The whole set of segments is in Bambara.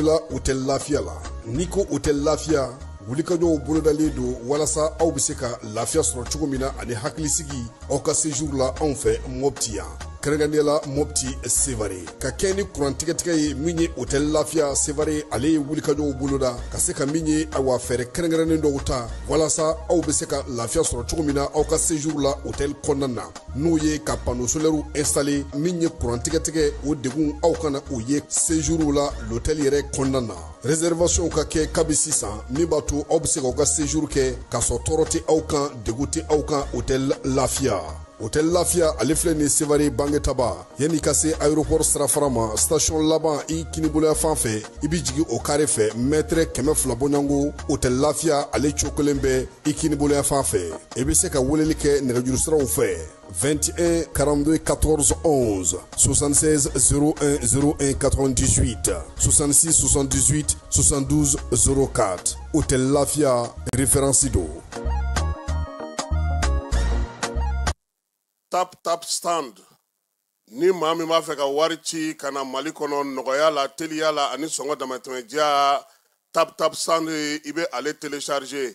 bisimila Hôtel Lafiya la. N'i ko Hôtel Lafiya, wulikajɔw bolodalen don walasa aw bɛ se ka lafiya sɔrɔ cogo min na ani hakilisigi aw ka séjour la anw fɛ Mopti yan. Kɛrɛnkɛrɛnnenya la Mopti Sevare. Ka kɛ ni kuran tigɛtigɛ ye min ye Hôtel Lafiya Sevare, ale ye wulikajɔw boloda ka se ka min ye awa fɛɛrɛ kɛrɛnkɛrɛnnen dɔw ta walasa aw bɛ se ka lafiya sɔrɔ cogo min na aw ka séjour la hôtel kɔnɔna na. N'o ye ka panneau solaire installé min ye kuran tigɛtigɛ o degun aw kana o ye séjour la l'hôtel yɛrɛ kɔnɔna na. Réservation ka kɛ kabi sisan min b'a to aw bɛ se k'aw ka séjour kɛ k'a sɔrɔ tɔɔrɔ tɛ aw kan, degun tɛ aw kan Hôtel Lafiya. Hôtel Lafiya ale filɛ nin Sevare Bangetaba, yanni ka se aéroport sirafara ma, station laban i kiniboloya fan fɛ, i bɛ jigin o carré fɛ mètre 200 bɔɲɔgɔnko. Hôtel Lafiya ale cokolen bɛ i kiniboloya fan fɛ. I bɛ se ka weleli kɛ nɛgɛjuru siraw fɛ 21 42 14 11, 76 01 01 98, 66 78 72 04. Hôtel Lafiya référence don. Tap Tap Stand, ni maa min b'a fɛ ka wari ci ka na Mali kɔnɔ nɔgɔya la, teliya la ani sɔngɔ damatɛmɛdiya, Tap Tap Stand i bɛ ale télécharger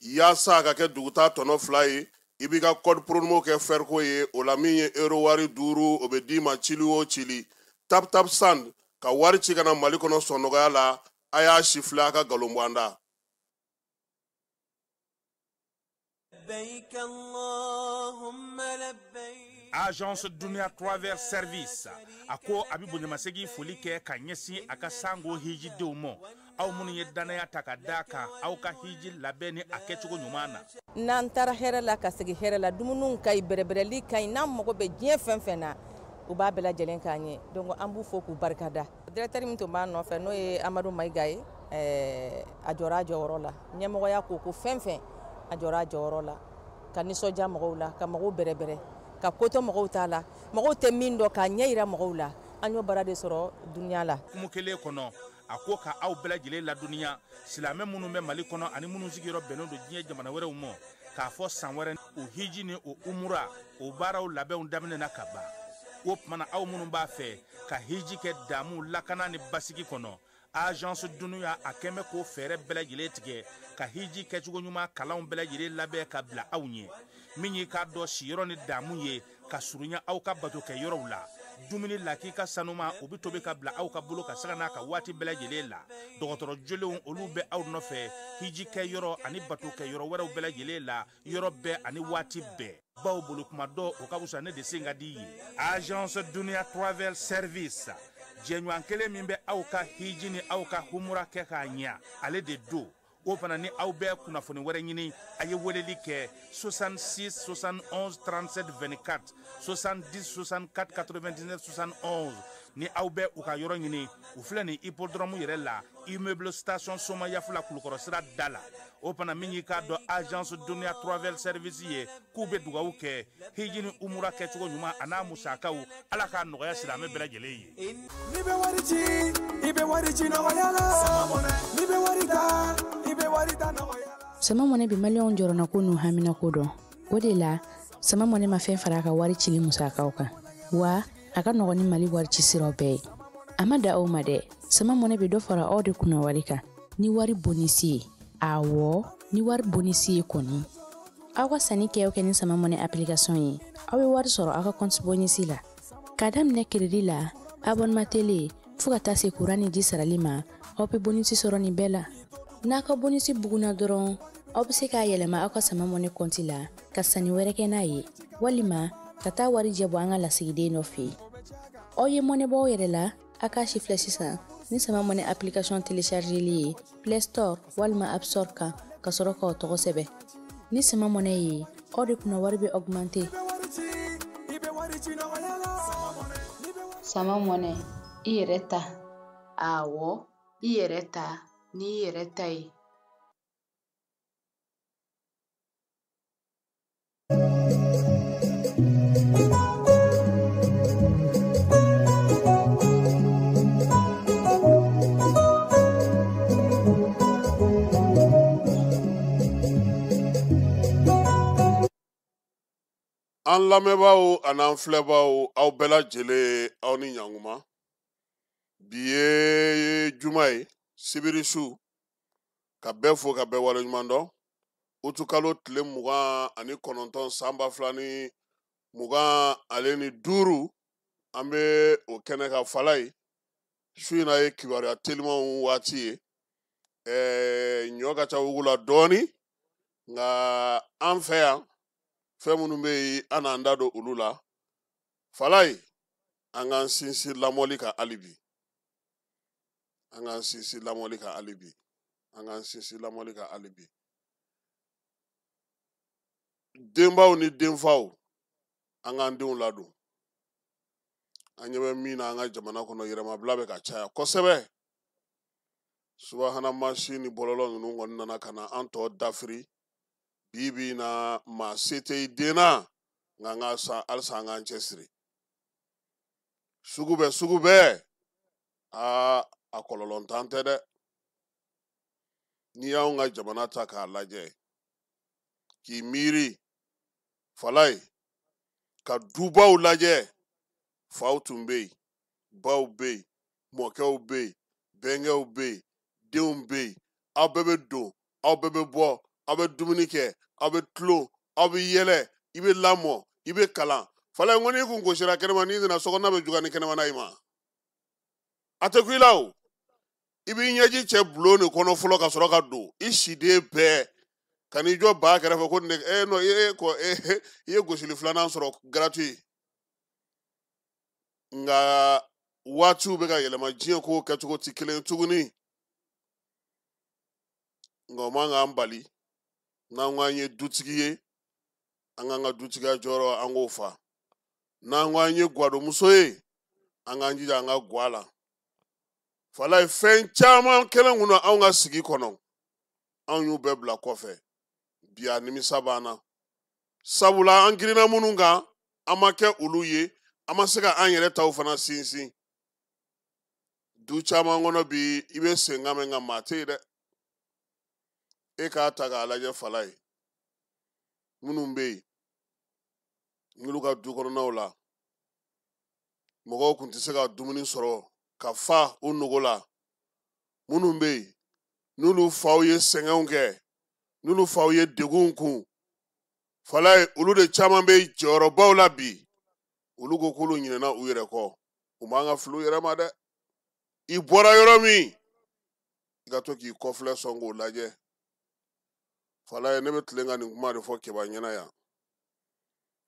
yaasa a ka kɛ duguta tɔnɔ 2 ye. I b'i ka code promo kɛ Ferco ye, o la min ye euro wari 5 o bɛ d'i ma cili o cili. Tap Tap Stand ka wari ci ka na Mali kɔnɔ sɔn nɔgɔya la, a y'a si filɛ a ka nkalon bɔ an da. Agence Dunia Travel Service a ko a bɛ bonyamasegin foli kɛ ka ɲɛsin a ka sango hijidenw ma, aw minnu ye danaya ta ka d'a kan aw ka hiji labɛn ni a kɛcogo ɲuman na. N'an taara hɛrɛ la ka segin hɛrɛ la, dumuniw ka ɲi, bɛrɛbɛrɛli ka ɲi, n'an mago bɛ diɲɛ fɛn fɛn na u b'a bɛɛ lajɛlen k'an ye. Donc an b'u fo k'u barikada. Directeur min tun b'a nɔfɛ n'o ye Amadu Mayiga ye, a jɔra a jɔyɔrɔ la. Ɲɛmɔgɔya ko ko fɛn fɛn a jɔra a jɔyɔrɔ la, ka nisɔndiya mɔgɔw la, ka mɔgɔw bɛrɛbɛrɛ, ka kotɔ mɔgɔw t'a la, mɔgɔw tɛ min dɔn k'a ɲɛ yira mɔgɔw la. An y'o baara de sɔrɔ dunuya la. Hukumu kelen kɔnɔ, a ko ka aw bɛɛ lajɛlen ladɔnniya silamɛ minnu bɛ Mali kɔnɔ ani minnu sigiyɔrɔ bɛnnen don diɲɛ jamana wɛrɛw ma, k'a fɔ san wɛrɛ o hiji ni o umura o baaraw labɛnw daminɛna ka ban. O tuma na aw minnu b'a fɛ ka hiji kɛ damu lakana ni basigi kɔnɔ, Agence Dunia a kɛn bɛ k'o fɛɛrɛ bɛɛ lajɛlen tigɛ ka hiji kɛcogo ɲuman kalanw bɛɛ lajɛlen labɛn ka bila aw ɲɛ. Min y'i k'a dɔn siyɔrɔ ni damu ye ka surunya aw ka bato kɛ yɔrɔw la, dumuni lakika sanuma o bɛ tobi ka bila aw ka bolo ka sanga n'a ka waati bɛɛ lajɛlen la. Dɔgɔtɔrɔ jolenw olu bɛ aw nɔfɛ hiji kɛ yɔrɔ ani bato kɛ yɔrɔ wɛrɛw bɛɛ lajɛlen la, yɔrɔ bɛɛ ani waati bɛɛ. Baw bolo kuma dɔ o ka fisa ne de sen ka di ye. Agence Dunia Travel Service, jɛɲɔgɔn kelen min bɛ aw ka hiji ni aw ka humura kɛ k'a ɲɛ, ale de don. O fana ni aw bɛ kunnafoni wɛrɛ ɲini, a ye weleli kɛ 66 71 37 24, 70 64 99 71. Ni aw bɛ u ka yɔrɔ ɲini, u filɛ nin hippodrome yɛrɛ la, immeuble station Somayafula Kulukɔrɔ sira da la. O fana min y'i k'a dɔn Agence Dunia Travel Service ye, k'u bɛ dugawu kɛ hiji ni umura kɛcogo ɲuman a n'a musakaw, Ala k'a nɔgɔya silamɛ bɛɛ lajɛlen ye. N'i bɛ wari ci, i bɛ wari ci nɔgɔya la. N'i bɛ wari ta, i bɛ wari ta nɔgɔya la. Sama Mɔnɛ bɛ maliyɛnw jɔrɔna ko n'u hamina ko dɔn. O de la, Sama Mɔnɛ ma fɛn fara a ka wari cili musakaw kan. Wa a ka nɔgɔn ni Mali wari ci siraw bɛɛ ye. A ma da aw ma dɛ, Sama Mɔnɛ bɛ dɔ fara aw de kunna wari kan ni wari bonisi ye. Awɔ, ni wari bonisi ye kɔni. Aw ka sanni kɛ o kɛ ni Sama Mɔnɛ application ye, aw bɛ wari sɔrɔ aw ka compte bonisi la. K'a daminɛ crédit la, abonnement télé, fo ka taa se courant ni ji sarali ma, aw bɛ bonisi sɔrɔ nin bɛɛ la. N'a ka bonisi bugunna dɔrɔn, aw bɛ se k'a yɛlɛma aw ka Sama Mɔnɛ compte la ka sanni wɛrɛ kɛ n'a ye, walima ka taa wari jɛ bɔ an ka lasigiden dɔ fɛ yen. Aw ye mɔnɛ bɔ aw yɛrɛ la, a k'a si filɛ sisan ni Sama Mɔnɛ application téléchargeli ye Play Store walima App Store kan ka sɔrɔ k'aw tɔgɔ sɛbɛn. Ni Sama Mɔnɛ ye, aw de kunna wari bɛ augmenter. Sama Mɔnɛ, i yɛrɛ ta. Awɔ, i yɛrɛ ta n'i yɛrɛ ta ye. An lamɛnbaaw an'an filɛbaaw, aw bɛɛ lajɛlen, aw ni ɲankuma. Bi ye juma ye, sibiri su, ka bɛɛ fo ka bɛɛ waleɲuman dɔn. Utukalo tile 29 san 2025, an bɛ o kɛnɛ kan Falaye. Su in na ye kibaruya telimanw waati ye. Ɲɔ ka ca wugu la dɔɔni, nka an fɛ yan fɛn minnu bɛ yen, an n'an da don olu la. Falaye, an k'an sinsin lamɔli kan hali bi, an k'an sinsin lamɔli kan hali bi, an k'an sinsin lamɔli kan hali bi. Denbaw ni denfaw, an k'an denw ladon. An ɲɛ bɛ min na an ka jamana kɔnɔ, yɛrɛmabila bɛ ka caya kosɛbɛ. Subahana mansin ni bɔlɔlɔ ninnu kɔni nana ka na an tɔ dafiri. Bi bi in na, maa se tɛ i den na, nka an ka sa halisa an k'an cɛsiri. Sugu bɛɛ, sugu bɛɛ, aa, a kɔlɔlɔntan tɛ dɛ. N'i y'anw ka jamana ta k'a lajɛ, k'i miiri Falaye, ka dubaw lajɛ, faw tun bɛ yen, baw bɛ yen, mɔkɛw bɛ yen, bɛnkɛw bɛ yen, denw bɛ yen, aw bɛɛ bɛ don, aw bɛɛ bɛ bɔ, aw bɛ dumuni kɛ, aw bɛ tulon, aw bɛ yɛlɛ, i bɛ lamɔ, i bɛ kalan. Falaye, n ko n'i kun gosira kɛnɛma, n'i nana sokɔnɔna bɛ juguya ni kɛnɛmana ye ma. A tɛ kun i la o. I b'i ɲɛji cɛ bulon de kɔnɔ fɔlɔ ka sɔrɔ ka don. I siden bɛɛ ka n'i jɔ ba kɛrɛfɛ ko ne, non, e ko, i ye gosili filanan sɔrɔ gratuit. Nka waatiw bɛ ka yɛlɛma, diɲɛ ko kɛcogo tɛ kelen ye tuguni. Nka o man k'an bali, n'an ko an ye dutigi ye, an k'an ka dutigiya jɔyɔrɔ an k'o fa. N'an ko an ye gwadonmuso ye, an k'an jija an ka gwa la. Falaye, fɛn caman kɛlen kun don anw ka sigi kɔnɔ, anw y'u bɛɛ bila kɔfɛ. Bi a nimisa b'an na, sabula an girinna minnu kan, an ma kɛ olu ye, an ma se ka an yɛrɛ taw fana sinsin. Du caman kɔnɔ bi, i bɛ senkan mɛn, nka maa tɛ yen dɛ. E k'a ta k'a lajɛ Falaye, minnu bɛ yen n'olu ka du kɔnɔnaw la, mɔgɔw kun tɛ se ka dumuni sɔrɔ ka fa u nogo la, minnu bɛ yen n'olu faw ye sɛgɛnw kɛ, n'olu faw ye degunw kun, Falaye, olu de caman bɛ jɔyɔrɔbaw la bi. Olu ko k'olu ɲinɛna u yɛrɛ kɔ. U man ka fili u yɛrɛ ma dɛ. I bɔra yɔrɔ min, i ka to k'i kɔfilɛ sɔn k'o lajɛ. Falaye, ne bɛ tilen ka nin kuma de fɔ Keba ɲɛna yan.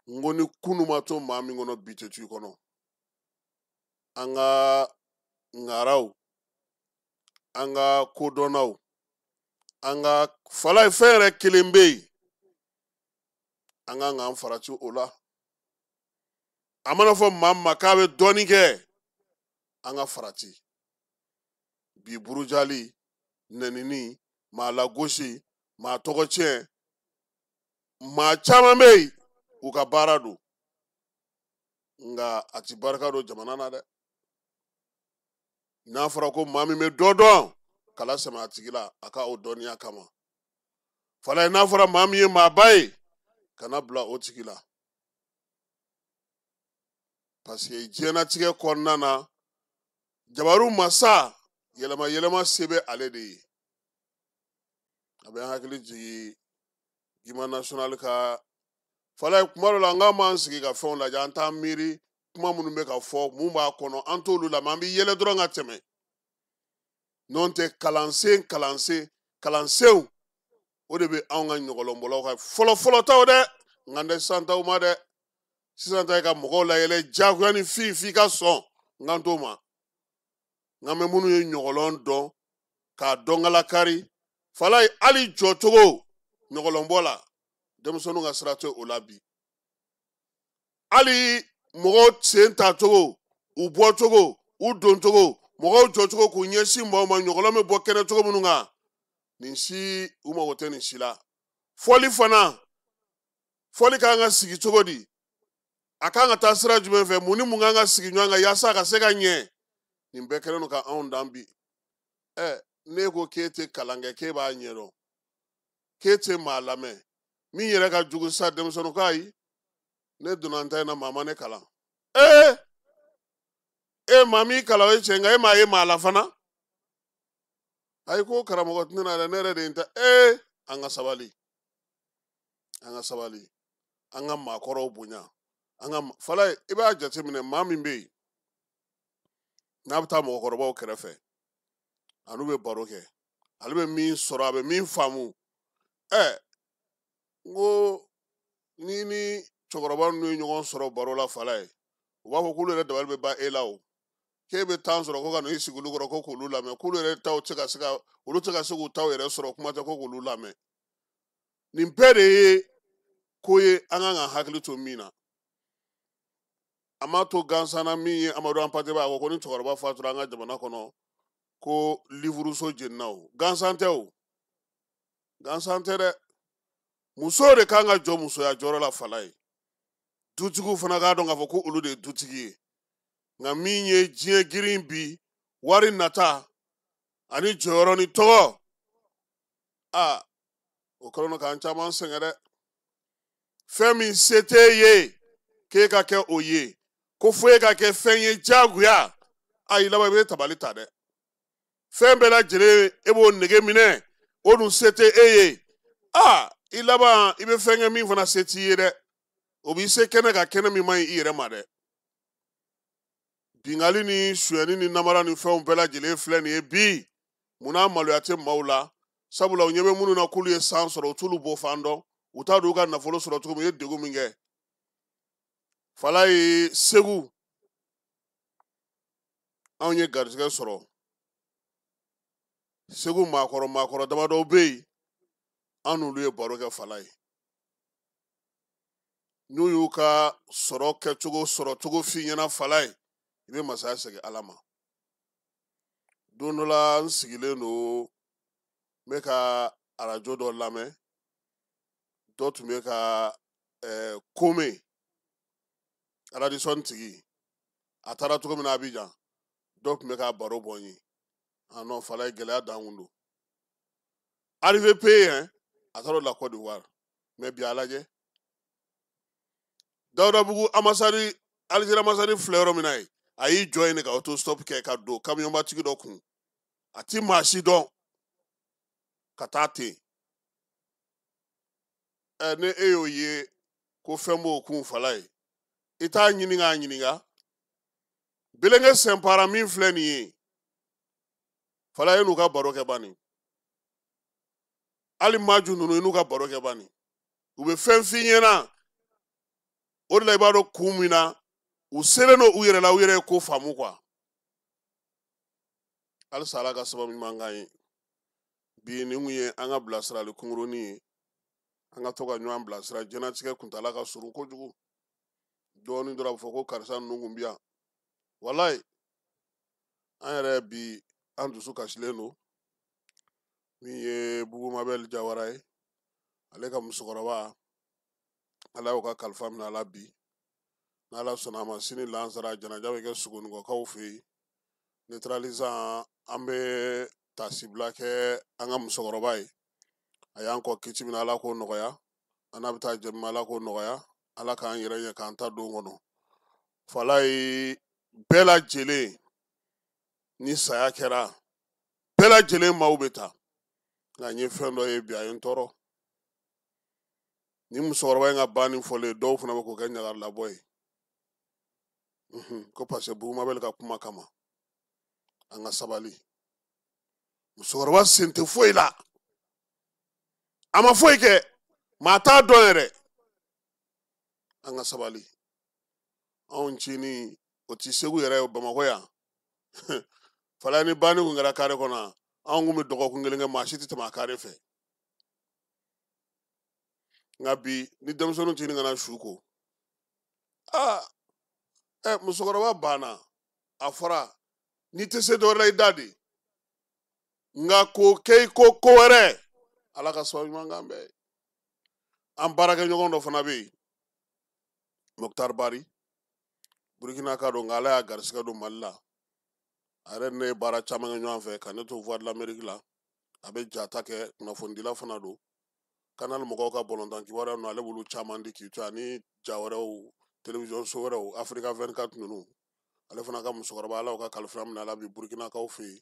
N ko ni kunu ma to maa min kɔnɔ, bi tɛ to i kɔnɔ. An ka ŋaraw, an ka kodɔnnaw, an ka Falaye, fɛn yɛrɛ kelen bɛ yen, an kan k'an farati o la. A mana fɔ maa min ma k'a bɛ dɔɔnin kɛ, an ka farati. Bi burujali, nɛnini, maa lagosi, maa tɔgɔ tiɲɛ, maa caman bɛ yen, u ka baara don, nka a ti barika don jamana na dɛ. N'a fɔra ko maa min bɛ dɔ dɔn, kala sɛmɛ a tigi la a ka o dɔnniya kama. Falaye, n'a fɔra maa min ye maaba ye, kana bila o tigi la, parce que diɲɛnatigɛ kɔnɔna na, jabaru masa yɛlɛma yɛlɛma se bɛ ale de ye. A bɛ n hakili jigin Guima National ka Falaye, kuma dɔ la n k'an b'an sigi ka fɛnw lajɛ, an t'an miiri kuma minnu bɛ ka fɔ, mun b'a kɔnɔ, an t'olu lamɛn, an bɛ yɛlɛ dɔrɔn ka tɛmɛ. N'o tɛ, kalansen, kalansen, kalansenw, o de bɛ anw ka ɲɔgɔlɔnbɔlaw ka fɔlɔ fɔlɔ taw dɛ. Nka n tɛ sisan taw ma dɛ. Sisan ta ye ka mɔgɔw layɛlɛ diyagoya ni fin f'i ka sɔn, n kan t'o ma. Nka bɛ minnu ye ɲɔgɔlɔn dɔn k'a dɔn kari, Falaye, hali jɔcogo ɲɔgɔlɔnbɔ la, denmisɛnninw ka sira tɛ o la bi. Hali mɔgɔw sen tacogo, u bɔcogo, u doncogo, mɔgɔw jɔcogo k'u ɲɛsin maaw ma, ɲɔgɔlɔn bɛ bɔ kɛnɛ cogo minnu kan, nin si u mago tɛ nin si la. Fɔli fana, fɔli kan ka sigi cogo di, a kan ka taa sira jumɛn fɛ, mun ni mun kan ka sigi ɲɔgɔn kan yaasa a ka se ka ɲɛ, nin bɛɛ kɛlen don ka anw dan bi. Ne ko k'e tɛ kalan kɛ, k'e b'a ɲɛdɔn, k'e tɛ maa lamɛn, min yɛrɛ ka jugu sisan denmisɛnninw ko ayi, ne donna n ta in na, maa ma ne kalan. E maa m'i kalan o ye tiɲɛ, nka e m'a ye maa la fana. Ayi, ko karamɔgɔ tɛ ne na dɛ, ne yɛrɛ de ye n ta. Ee, an ka sabali, an ka sabali, an ka maakɔrɔw bonya, an ka fala. I b'a jateminɛ, maa min bɛ yen n'a bɛ taa mɔgɔkɔrɔbaw kɛrɛfɛ, a n'u bɛ baro kɛ, ale bɛ min sɔrɔ, a bɛ min faamu. Ɛ, n ko ni ni cɛkɔrɔba ninnu ye ɲɔgɔn sɔrɔ baro la, fala ye, u b'a fɔ k'olu yɛrɛ dabali bɛ ban e la o, k'e bɛ temps sɔrɔ ko ka n'i sigi olu kɔrɔ ko k'olu lamɛn, k'olu yɛrɛ taw tɛ ka se ka, olu tɛ ka se k'u taw yɛrɛ sɔrɔ, kuma tɛ ko k'olu lamɛn. Nin bɛɛ de ye ko ye an kan ka hakili to min na. A m'a to gansan na min ye Amadu Anpate b'a ko ni cɛkɔrɔba fatura an ka jamana kɔnɔ ko lifuruso jenina o. Gansan tɛ o, gansan tɛ dɛ. Muso de kan ka jɔ musoya jɔyɔrɔ la, fala ye. Dutigiw fana k'a dɔn k'a fɔ ko olu de ye dutigi ye. Nka min ye diɲɛ girin bi, wari nata ani jɔyɔrɔ ni tɔgɔ, a o kɛlen don k'an caman sɛgɛn dɛ. Fɛn min se t'e ye k'e ka kɛ o ye, ko fo e ka kɛ fɛn ye diyagoya, a i laban i bɛ tabali ta dɛ. Fɛn bɛɛ lajɛlen e b'o nege minɛ, o dun se tɛ e ye, a i laban i bɛ fɛn kɛ min fana se t'i ye dɛ. O b'i se kɛnɛ ka kɛnɛ min man ɲi i yɛrɛ ma dɛ. Bingali ni sonyɛni ni namara ni fɛnw bɛɛ lajɛlen filɛ nin ye bi. Munna maloya tɛ maaw la? Sabula u ɲɛ bɛ minnu na k'olu ye san sɔrɔ, u t'olu bɔ fan dɔn, u t'a dɔn u ka nafolo sɔrɔ cogo min, u ye degun min kɛ. Fala ye, Segu, anw ye garijɛgɛ sɔrɔ. Segu maakɔrɔ maakɔrɔ damadɔw bɛ yen, an n'olu ye baro kɛ, fala ye. N'u y'u ka sɔrɔ kɛcogo sɔrɔ cogo f'i ɲɛna, fala ye, i bɛ masaya segin Ala ma. Don dɔ la, n sigilen don, n bɛ ka arajo dɔ lamɛn, dɔ tun bɛ ka kome Radisson tigi, a taara cogo min na Abijan, dɔ tun bɛ ka baro bɔ n ye. Ah non, fala ye, gɛlɛya dan kun don. Arrivé payé hein, a taara o la Côte d'Ivoire. Mais bi a lajɛ, Dawudabugu ambassade, Algérie ambassade filɛ yɔrɔ min na ye, a y'i jɔ yen de ka auto stop kɛ ka don kamiyɔnbatigi dɔ kun, a ti maa si dɔn, ka taa ten. Ɛ, ni e y'o ye ko fɛn b'o kun, fala ye, i t'a ɲini k'a ɲininka. Belenke Sɛnpara min filɛ nin ye, fala ye, n'u ka baro kɛ bani. Hali maju ninnu, i n'u ka baro kɛ bani, u bɛ fɛn f'i ɲɛna. O de la i b'a dɔn kun min na u selen don u yɛrɛ la, u yɛrɛ ye ko faamu kuwa. Halisa Ala ka sababu ɲuman k'an ye. Bi nin kun ye an ka bilasirali kunkurunin ye, an ka to ka ɲɔgɔn bilasira. Diɲɛlatigɛ kuntala ka surun kojugu. Dɔɔnin dɔrɔn a bɛ fɔ ko karisa ninnu kun bɛ yan. Walayi, an yɛrɛ bi an dusu kasilen don. Min ye Bubu Mabɛli Jawara ye, ale ka musokɔrɔba, Ala y'o ka kalifa minɛ a la bi. N'Ala sɔnna a ma, sini lansara janaja bɛ kɛ Sogonikɔkaw fɛ yen. Neutralisant, an bɛ tasibila kɛ an ka musokɔrɔba ye. A y'an kɔ kiti min na, Ala k'o nɔgɔya. An n'a bɛ taa jɛ min, Ala k'o nɔgɔya. Ala k'an yɛrɛ ɲɛ k'an ta don kɔnɔ. Fala ye, bɛɛ lajɛlen ni saya kɛra, bɛɛ lajɛlen maaw bɛ taa. Nka n ye fɛn dɔ ye bi, a ye n tɔɔrɔ. Ni musokɔrɔba in ka banni fɔlen, dɔw fana bɛ k'o kɛ ɲagarilabɔ ye ko parce que Bubu Mabɛli ka kuma kama. An ka sabali. Musokɔrɔba sen tɛ foyi la, a ma foyi kɛ, maa t'a dɔn yɛrɛ. An ka sabali. Anw ncinin o ti Segu yɛrɛ ye, Bamakɔ yan. Fala, ni banni kun kɛra kare kɔnɔ, anw kun bɛ dɔgɔkun kelen kɛ, maa si tɛ tɛmɛ a kare fɛ. Nka bi, ni denmisɛnninw ti ɲini ka na su ko, aa ɛ, musokɔrɔba banna. A fɔra n'i tɛ se dɔ wɛrɛ la, i da de, nka k'o kɛ i ko ko wɛrɛ. Ala ka sababu ɲuman k'an bɛɛ ye. An baarakɛɲɔgɔn dɔ fana bɛ yen, Mokhtar Bari, Burukina ka don, nka Ala y'a garisigɛ don Mali la. A yɛrɛ ni ne ye baara caman kɛ ɲɔgɔn fɛ ka ne to Voix de l'Amérique la. A bɛ jata kɛ, kunnafonidila fana don. Canal mɔgɔw ka bɔlɔntan kibaruya ninnu, ale b'olu caman di k'i to ani ja wɛrɛw, télévision so wɛrɛw, Africa 24 ninnu. Ale fana ka musokɔrɔba Ala ka kalifa minɛ ala bi Burkinakaw fɛ yen.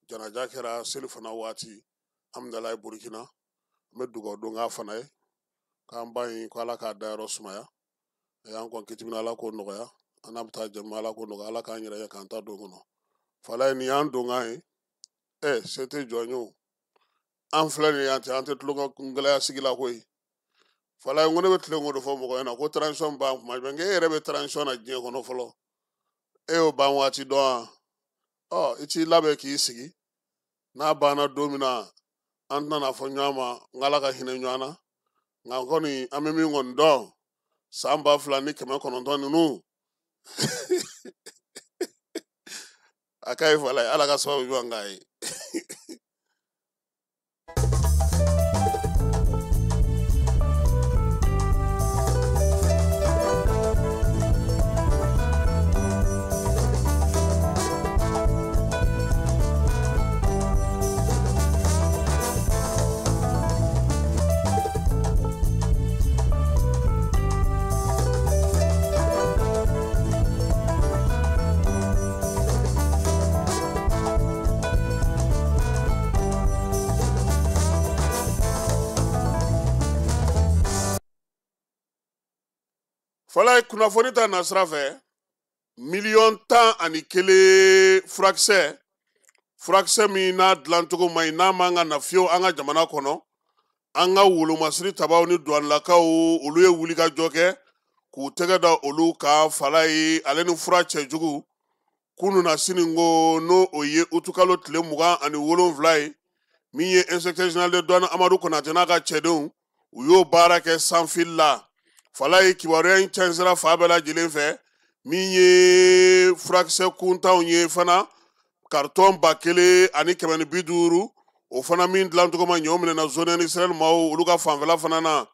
Janaja kɛra seli fana waati Amdalaye Burkina. An bɛ dugawu don k'a fana ye k'an ba in ko Ala k'a dayɔrɔ sumaya. A y'an kɔn kiti min na, Ala k'o nɔgɔya. An n'a bɛ taa jama, Ala k'o nɔgɔya. Ala k'an yɛrɛ ye k'an ta don kɔnɔ. Falaye nin y'an donkan ye. Se tɛ jɔn ye o. An filɛ nin ye yan ten, an tɛ tulonkɛ gɛlɛya sigi la koyi. Falaye n ko ne bɛ tilen k'o de fɔ mɔgɔ ɲɛna ko transition ban kuma jumɛn, k'e yɛrɛ bɛ transition na diɲɛ kɔnɔ fɔlɔ. E y'o ban waati dɔn wa? I t'i labɛn k'i sigi. N'a banna don min na, an tɛna n'a fɔ ɲɔgɔn ma, n k'Ala ka hinɛ ɲɔgɔn na. Nka kɔni an bɛ min kɔni dɔn, san 2900 ninnu. A ka ɲi Falaye, Ala ka sababu ɲuman k'an ye. Falaye kunnafoni ta nasira fɛ, 11 million furakisɛ, furakisɛ min n'a dilancogo man ɲi, n'a man ka na fiyewu an ka jamana kɔnɔ. An ka wolomasiri tabaw ni duwanilakaw olu ye wulikajɔ kɛ k'u tɛgɛ da olu kan. Falaye ale ni fura cɛjugu kunun na sini ko n'o o ye utukalo tile 27 ye, min ye inspecteur général de douane Amadu Konate n'a ka cɛdenw, u y'o baara kɛ sanfili la. Falaye kibaruya in cɛnsira fan bɛɛ lajɛlen fɛ, min ye furakisɛ kuntanw ye fana, carton 1150, o fana min dilancogo ma ɲɛ, o minɛna zone industrielle maaw olu ka fanfɛla fana na.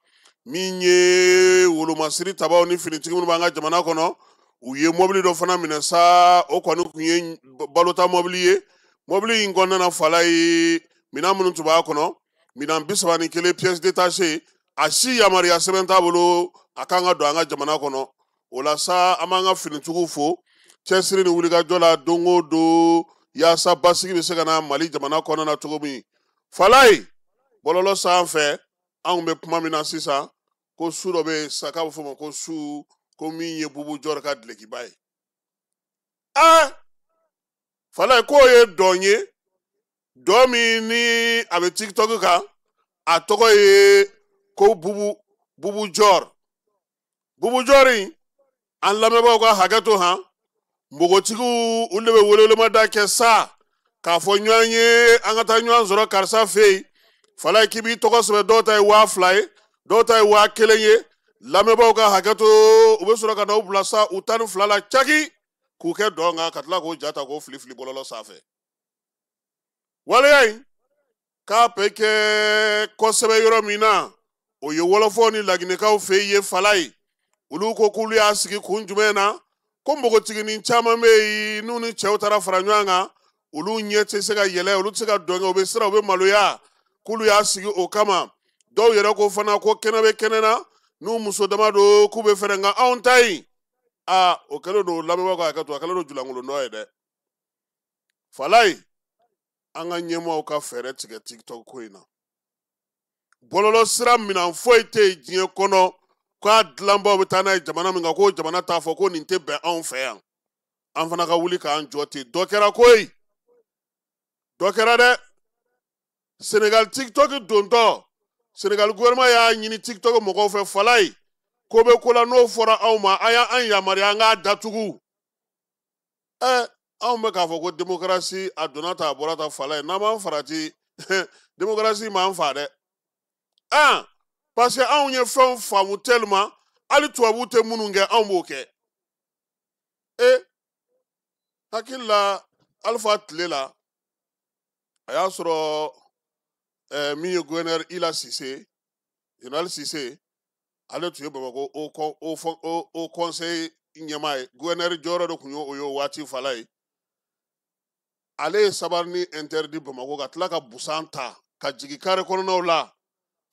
Min ye wolomasiri tabaw ni finitigi minnu b'an ka jamana kɔnɔ, u ye mobili dɔ fana minɛ sa, o kɔni tun ye balota mobili ye. Mobili in kɔnɔna na, Falaye minɛn minnu tun b'a kɔnɔ, minɛn 31 pièces détachées, a si yamaruya sɛbɛn t'a bolo a kan ka don an ka jamana kɔnɔ. O la sa, an b'an ka finitigiw fo cɛsiri ni wulikajɔ la don o don, yaasa basigi bɛ se ka na Mali jamana kɔnɔna na cogo min. Falaye bɔlɔlɔ sanfɛ, anw bɛ kuma min na sisan, ko su dɔ bɛ yen sa, k'a bɛ fɔ o ma ko su ko min ye Bubu Jɔri ka dulokiba ye. Falaye k'o ye dɔn ye, dɔn min ni a bɛ TikTok kan, a tɔgɔ ye ko Bubu Jɔri. Bubu Jɔri, an lamɛnbaaw ka hakɛ to han, npogotigiw olu de bɛ welewelemada kɛ sa k'a fɔ ɲɔgɔn ye an ka taa ɲɔgɔn sɔrɔ karisa fɛ yen. Falaye k'i b'i tɔgɔ sɛbɛn, dɔw ta ye 2000 ye, dɔw ta ye 1000 ye. Lamɛnbaaw ka hakɛ to, u bɛ sɔrɔ ka na u bila sa u 12 la caki k'u kɛ dɔn kan, ka tila k'o ja ta k'o fili fili bɔlɔlɔ sanfɛ. Waleya in k'a bɛ kɛ kosɛbɛ yɔrɔ min na, o ye wɔlɔfɔw ni laginɛkaw fɛ yen. Falaye olu ko k'olu y'a sigi kun jumɛn na, ko npogotiginin caman bɛ yen n'u ni cɛw taara fara ɲɔgɔn kan, olu ɲɛ tɛ se ka yɛlɛ, olu tɛ se ka dɔn kɛ, u bɛ siran, u bɛ maloya, k'olu y'a sigi o kama. Dɔw yɛrɛ ko fana ko kɛnɛ bɛ kɛnɛ na, n'u muso dama don k'u bɛ fɛrɛ, nka anw ta in, o kɛlen don, lamɛnbaaw ka hakɛ to, a kɛlen don julankolon dɔ ye dɛ. Falaye an ka ɲɛmaaw ka fɛɛrɛ tigɛ TikTok ko in na. Bɔlɔlɔ sira minɛn foyi tɛ yen diɲɛ kɔnɔ k'a dilanbaw bɛ taa n'a ye jamana min kan, k'o jamana t'a fɔ ko nin tɛ bɛn anw fɛ yan. An fana ka wuli k'an jɔ ten. Dɔ kɛra koyi, dɔ kɛra dɛ. Senegal TikTok dontɔ, Senegal gouvernement y'a ɲini TikTok mɔgɔw fɛ, Falaye ko bɛ ko la n'o fɔra aw ma, a y'an yamaruya an k'a datugu. Anw bɛ k'a fɔ ko démocratie a donna ta a bɔra ta. Falaye n'an m'an farati, démocratie m'an fa dɛ. Parce que anw ye fɛnw faamu tellement, hali tubabuw tɛ minnu kɛ, anw b'o kɛ. Hakili la Alpha tile la, a y'a sɔrɔ min ye gouverneur Ila Sise, général Sise, ale tun ye Bamakɔ o conseil ɲɛmaa ye, gouverneur jɔyɔrɔ de tun ye o ye o waati. Falaye ale ye sabarini interdit Bamakɔ, ka tila ka busan ta ka jigin carré kɔnɔnaw la.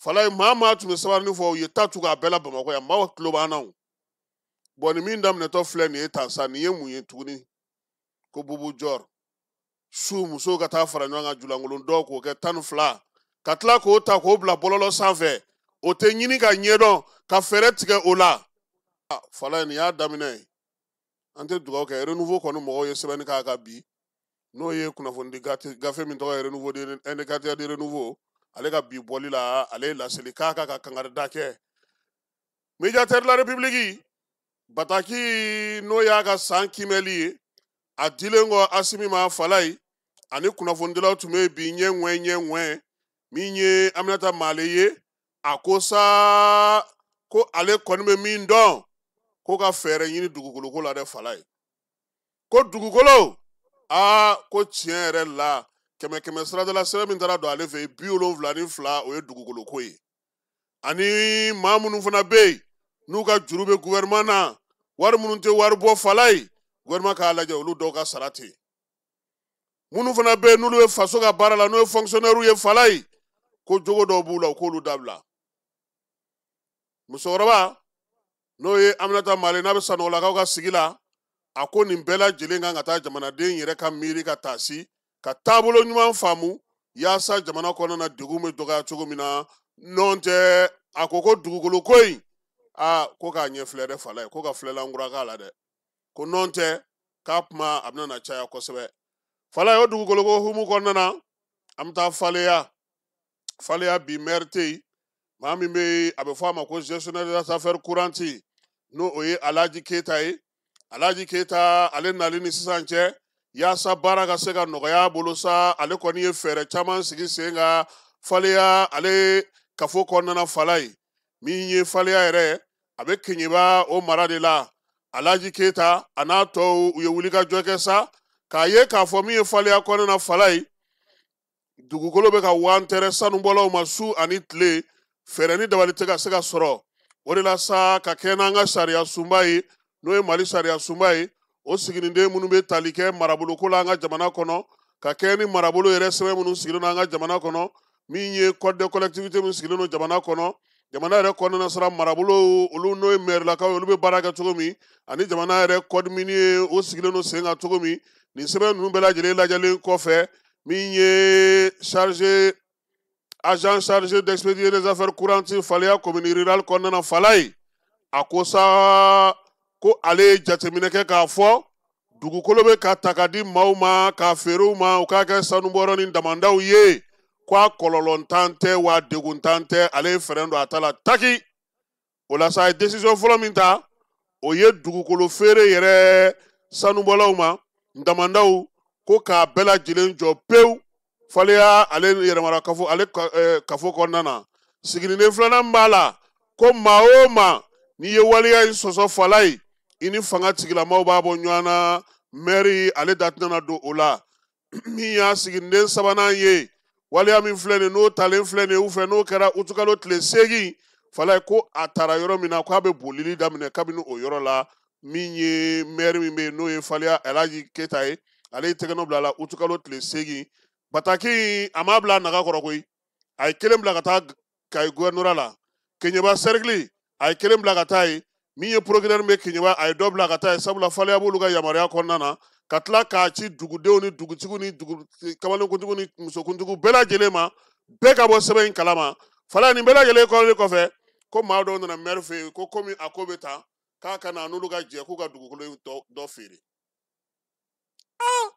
Falaye maa tun bɛ sabarini fɔ, u ye ta tugu a bɛɛ la Bamakɔ yan, maaw tulo b'an na o. Bɔn nin min daminɛtɔ filɛ nin ye tan sa, nin ye mun ye tuguni? Ko bubu jɔr su musow ka taa fara ɲɔgɔn kan julankolon dɔw k'o kɛ 12 ka tila k'o ta k'o bila bɔlɔlɔ sanfɛ, o tɛ ɲini ka ɲɛdɔn ka fɛɛrɛ tigɛ o la. Falaye, nin y'a daminɛ ye, an tɛ dugawu kɛ. Renouveau kɔni mɔgɔw ye sɛbɛnni k'a kan bi, n'o ye kunnafonidi gafe min tɔgɔ ye Renouveau de indicateur de renouveau, ale ka bi bɔli la, ale ye laseli k'a kan ka kangarida kɛ. Médiateur de la République, bataki n'o y'a ka san kimɛli ye, a dilen kɔ Asimi ma, Falaye ani kunnafonidilaw tun bɛ bi ɲɛ ŋwɛ ɲɛ ŋwɛ. Min ye Aminata Male ye, a ko sa ko ale kɔni bɛ min dɔn, ko ka fɛɛrɛ ɲini dugukoloko la dɛ. Falaye ko dugukolo, aa, ko tiɲɛ yɛrɛ la, kɛmɛ kɛmɛ saradala, sɛbɛn min taara don ale fɛ yen, 72, o ye dugukoloko ye. Ani maa minnu fana bɛ yen n'u ka juru bɛ gouvernement na, wari minnu tɛ wari bɔ, Falaye, gouvernement k'a lajɛ olu dɔw ka sara ten. Minnu fana bɛ yen n'olu bɛ faso ka baara la, n'o ye fonctionnaire ye, Falaye, ko jogo dɔw b'u la, u k'olu dabila. Musokɔrɔba n'o ye Aminata Male, n'a bɛ Sanɔgɔlakaw ka sigi la, a ko nin bɛɛ lajɛlen kan ka taa jamanaden yɛrɛ ka miiri ka taasi ka taabolo ɲuman faamu yaasa jamana kɔnɔna na degun bɛ dɔgɔya cogo min na. Nɔn tɛ, a ko ko dugukolo ko in, aa, ko k'a ɲɛ filɛ dɛ. Falaye ko ka filɛlan kura k'a la dɛ, ko nɔn tɛ k'a kuma a bɛna na caya kosɛbɛ. Falaye, o dugukolo ko hukumu kɔnɔna na, an bɛ taa Faleya. Faleya bi, maire tɛ yen. Maa min bɛ yen, a bɛ fɔ a ma ko gestionnaire des affaires courantes, n'o o ye Alhaji Keyita ye. Alhaji Keyita, ale nali ni sisan cɛ, yaasa baara ka se ka nɔgɔya a bolo sa, ale kɔni ye fɛɛrɛ caman sigi sen kan Faleya ale kafo kɔnɔna na. Falaye, min ye Faleya yɛrɛ, a bɛ Keɲeba o mara de la. Alhaji Keyita a n'a tɔw, u ye wulikajɔ kɛ sa k'a ye k'a fɔ min ye Faleya kɔnɔna na, Falaye, dugukolo bɛ ka wantɛrɛ sanubɔlaw ma su ani tile, fɛɛrɛ ni dabali tɛ ka se ka sɔrɔ. O de la sa, ka kɛ n'an ka sariya sunba ye, n'o ye Mali sariya sunba ye, o siginiden minnu bɛ tali kɛ maraboloko la an ka jamana kɔnɔ, ka kɛ ni marabolo yɛrɛ sɛbɛn minnu sigilen don an ka jamana kɔnɔ, min ye code de collectivité min sigilen don jamana kɔnɔ, jamana yɛrɛ kɔnɔna sara marabolo olu, n'o ye mɛrilakaw ye, olu bɛ baara kɛ cogo min, ani jamana yɛrɛ code minier o sigilen don sen kan cogo min, nin sɛbɛn ninnu bɛɛ lajɛlen lajɛlen kɔfɛ, min ye chargé agent chargé d'expédier les affaires courantes Faleya commune rurale kɔnɔna na, Falaye, a ko sa ko ale ye jateminɛ kɛ k'a fɔ dugukolo bɛ ka ta ka di maaw ma k'a feere u ma, u k'a kɛ sanubɔyɔrɔ ni damandaw ye, ko a kɔlɔlɔntan tɛ wa deguntan tɛ. Ale ye fɛɛrɛ don a ta la taki. O la sa, a ye décision fɔlɔ min ta, o ye dugukolo feere yɛrɛ sanubɔlaw ma, damandaw, ko k'a bɛɛ lajɛlen jɔ pewu Faleya ale yɛrɛmara kafo, ale kafo kɔnɔna na. Siginiden filanan b'a la ko maa o maa n'i ye waleya in sɔsɔ, Falaye, i ni fanga tigilamaw b'a bɔ ɲɔgɔn na, mɛri ale da tɛna don o la. Min y'a siginiden sabanan ye, waleya min filɛ nin, n'o talen filɛ nin ye u fɛ, n'o kɛra utukalo tile 8, Falaye ko a taara yɔrɔ min na, k'a bɛ bolili daminɛ kabini o yɔrɔ la. Min ye mɛri min bɛ yen, n'o ye Faleya Alhaji Keyita ye, ale ye tɛgɛnɔ bila a la utukalo tile 8. Bataki, a m'a bila a naga kɔrɔ koyi, a ye kelen bila ka taa Kayi gouvernorat la, Keɲeba cercle, a ye kelen bila ka taa yen. Min ye procureur bɛ Keɲeba, a ye dɔ bila ka taa yen, sabula Faleya b'olu ka yamaruya kɔnɔna na, ka tila k'a ci dugudenw ni dugutigiw ni dugu kamalenkuntigiw ni musokuntigiw bɛɛ lajɛlen ma, bɛɛ ka bɔ sɛbɛn in kalama. Faleya, nin bɛɛ lajɛlen kɔrɔlen kɔfɛ, ko maa dɔw nana maire fɛ yen ko komi a ko bɛ tan, k'a ka na n'olu ka jɛ k'u ka dugukolo dɔ feere. Aa,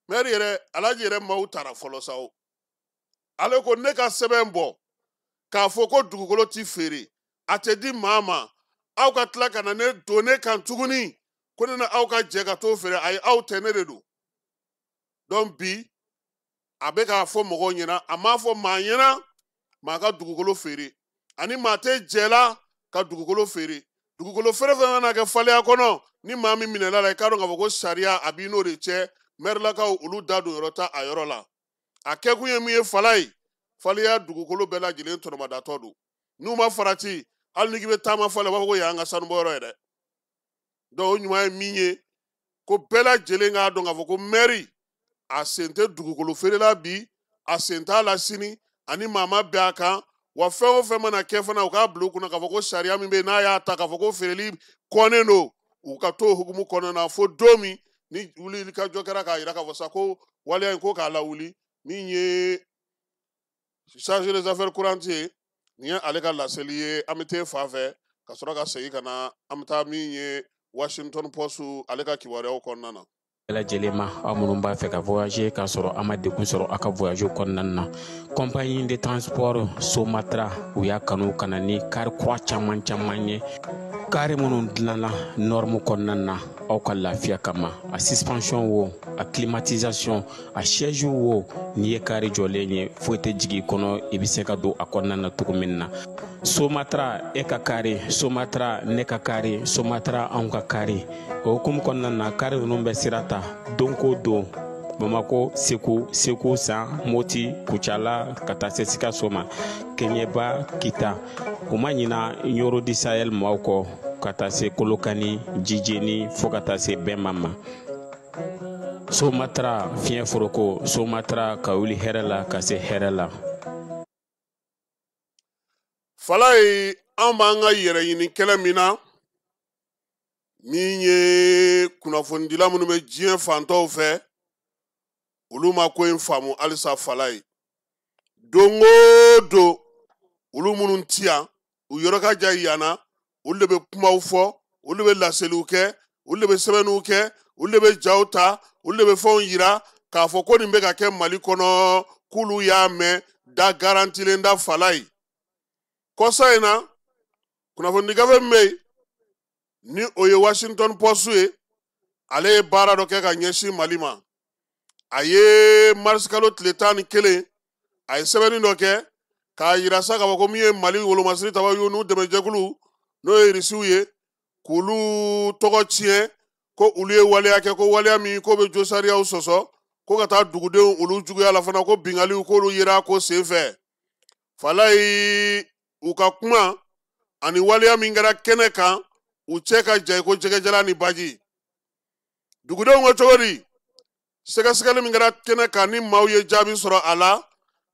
maire yɛrɛ, Alhaji yɛrɛ, maaw taara fɔlɔ sa o. Ale ko ne ka sɛbɛn bɔ k'a fɔ ko dugukolo ti feere, a tɛ di maa ma, aw ka tila ka na ne don ne kan tuguni ko ne na aw ka jɛ ka t'o feere, ayi, aw tɛ, ne de don. Donc bi a bɛ k'a fɔ mɔgɔw ɲɛna, a m'a fɔ maa ɲɛna maa ka dugukolo feere, ani maa tɛ jɛ la ka dugukolo feere. Dugukolo feere fɛn mana kɛ Faleya kɔnɔ, ni maa min minɛla la, i k'a dɔn k'a fɔ ko sariya a b'i n'o de cɛ. Mɛrilakaw, olu da don yɔrɔ ta a yɔrɔ la. A kɛkun ye min ye, Falaye, Faleya dugukolo bɛɛ lajɛlen tɔnɔmadatɔ don. N'u ma farati, hali ni k'i bɛ taama Faleya, u b'a fɔ ko yan y'an ka sanubɔyɔrɔ ye dɛ. Donc o ɲuman ye min ye, ko bɛɛ lajɛlen k'a dɔn k'a fɔ ko mɛri a sen tɛ dugukolo feerela bi, a sen t'a la sini, ani maa ma bɛn a kan. Wa fɛn o fɛn mana kɛ fana, u k'a bila u kunna k'a fɔ ko sariya min bɛ yen, n'a y'a ta k'a fɔ ko feereli kɔnnen don, u ka to o hukumu kɔnɔna na fo don min ni wuli ka jɔ kɛra k'a yira k'a fɔ sa ko waleya in ko k'a lawuli. Min ye chargé des affaires courantes ye, nin ye ale ka laseli ye. An bɛ t'e fan fɛ ka sɔrɔ ka segin ka na, an bɛ taa min ye Washington Post ale ka kibaruyaw kɔnɔna na. Bɛɛ lajɛlen ma, aw minnu b'a fɛ ka voyager k'a sɔrɔ a ma degun sɔrɔ aw ka voyage kɔnɔna na, compagnie de transport Somatra, u y'a kanu ka na ni kari kura caman caman ye, kari minnu dilanna norme kɔnɔna na aw ka lafiya kama. A suspension wo, a climatisation, a siège wo, n'i ye kari jɔlen ye, foyi tɛ jigin i kɔnɔ, i bɛ se ka don a kɔnɔna na cogo min na. Somatra, e ka kari Somatra, ne ka kari Somatra, anw ka kari. O hukumu kɔnɔna na, kari ninnu bɛ sira ta don ko don Bamako, Segu, Segu San, Moti, Kucala, ka taa se Sikaso ma, Keɲeba, Kita. U ma ɲina Ɲoro di Sahel maaw kɔ, ka taa se Kolokani, Jijeni, fo ka taa se Bɛnma ma. Somatra fiɲɛ foroko, Somatra ka wuli hɛrɛ la ka se hɛrɛ la. Falaye, an b'an ka yɛrɛɲini kɛlɛ min na, min ye kunnafonidila minnu bɛ diɲɛ fantɔw fɛ, olu ma ko in faamu halisa. Falaye, don o don, olu minnu ti yan, u yɔrɔ ka jan yan na, olu de bɛ kumaw fɔ, olu de bɛ laseliw kɛ, olu de bɛ sɛbɛnniw kɛ, olu de bɛ jaw ta, olu de bɛ fɛnw yira k'a fɔ ko nin bɛ ka kɛ Mali kɔnɔ, k'olu y'a mɛn da garantilen da. Falaye, kɔsa in na, kunnafoni gafe min bɛ yen ni o ye Washington Post ye, ale ye baara dɔ kɛ ka ɲɛsin Mali ma. A ye marisikalo tile 11, a ye sɛbɛnni dɔ kɛ k'a yira sa k'a fɔ ko min ye Mali wolomasiri tabaw ye, n'u dɛmɛjɛkulu n'o ye Irisiw ye, k'olu tɔgɔ tiɲɛ, ko olu ye waleya kɛ, ko waleya min k'o bɛ josariyaw sɔsɔ, ko ka taa dugudenw olu juguya la fana, ko bingaliw k'olu yera ko senfɛ. Falaye, u ka kuma ani waleya min kɛra kɛnɛ kan, u cɛ ka jan i ko jɛgɛjalan ni baji. Dugudenw ko cogo di? Sɛgɛsɛgɛli min kɛra kɛnɛ kan ni maaw ye jaabi sɔrɔ a la,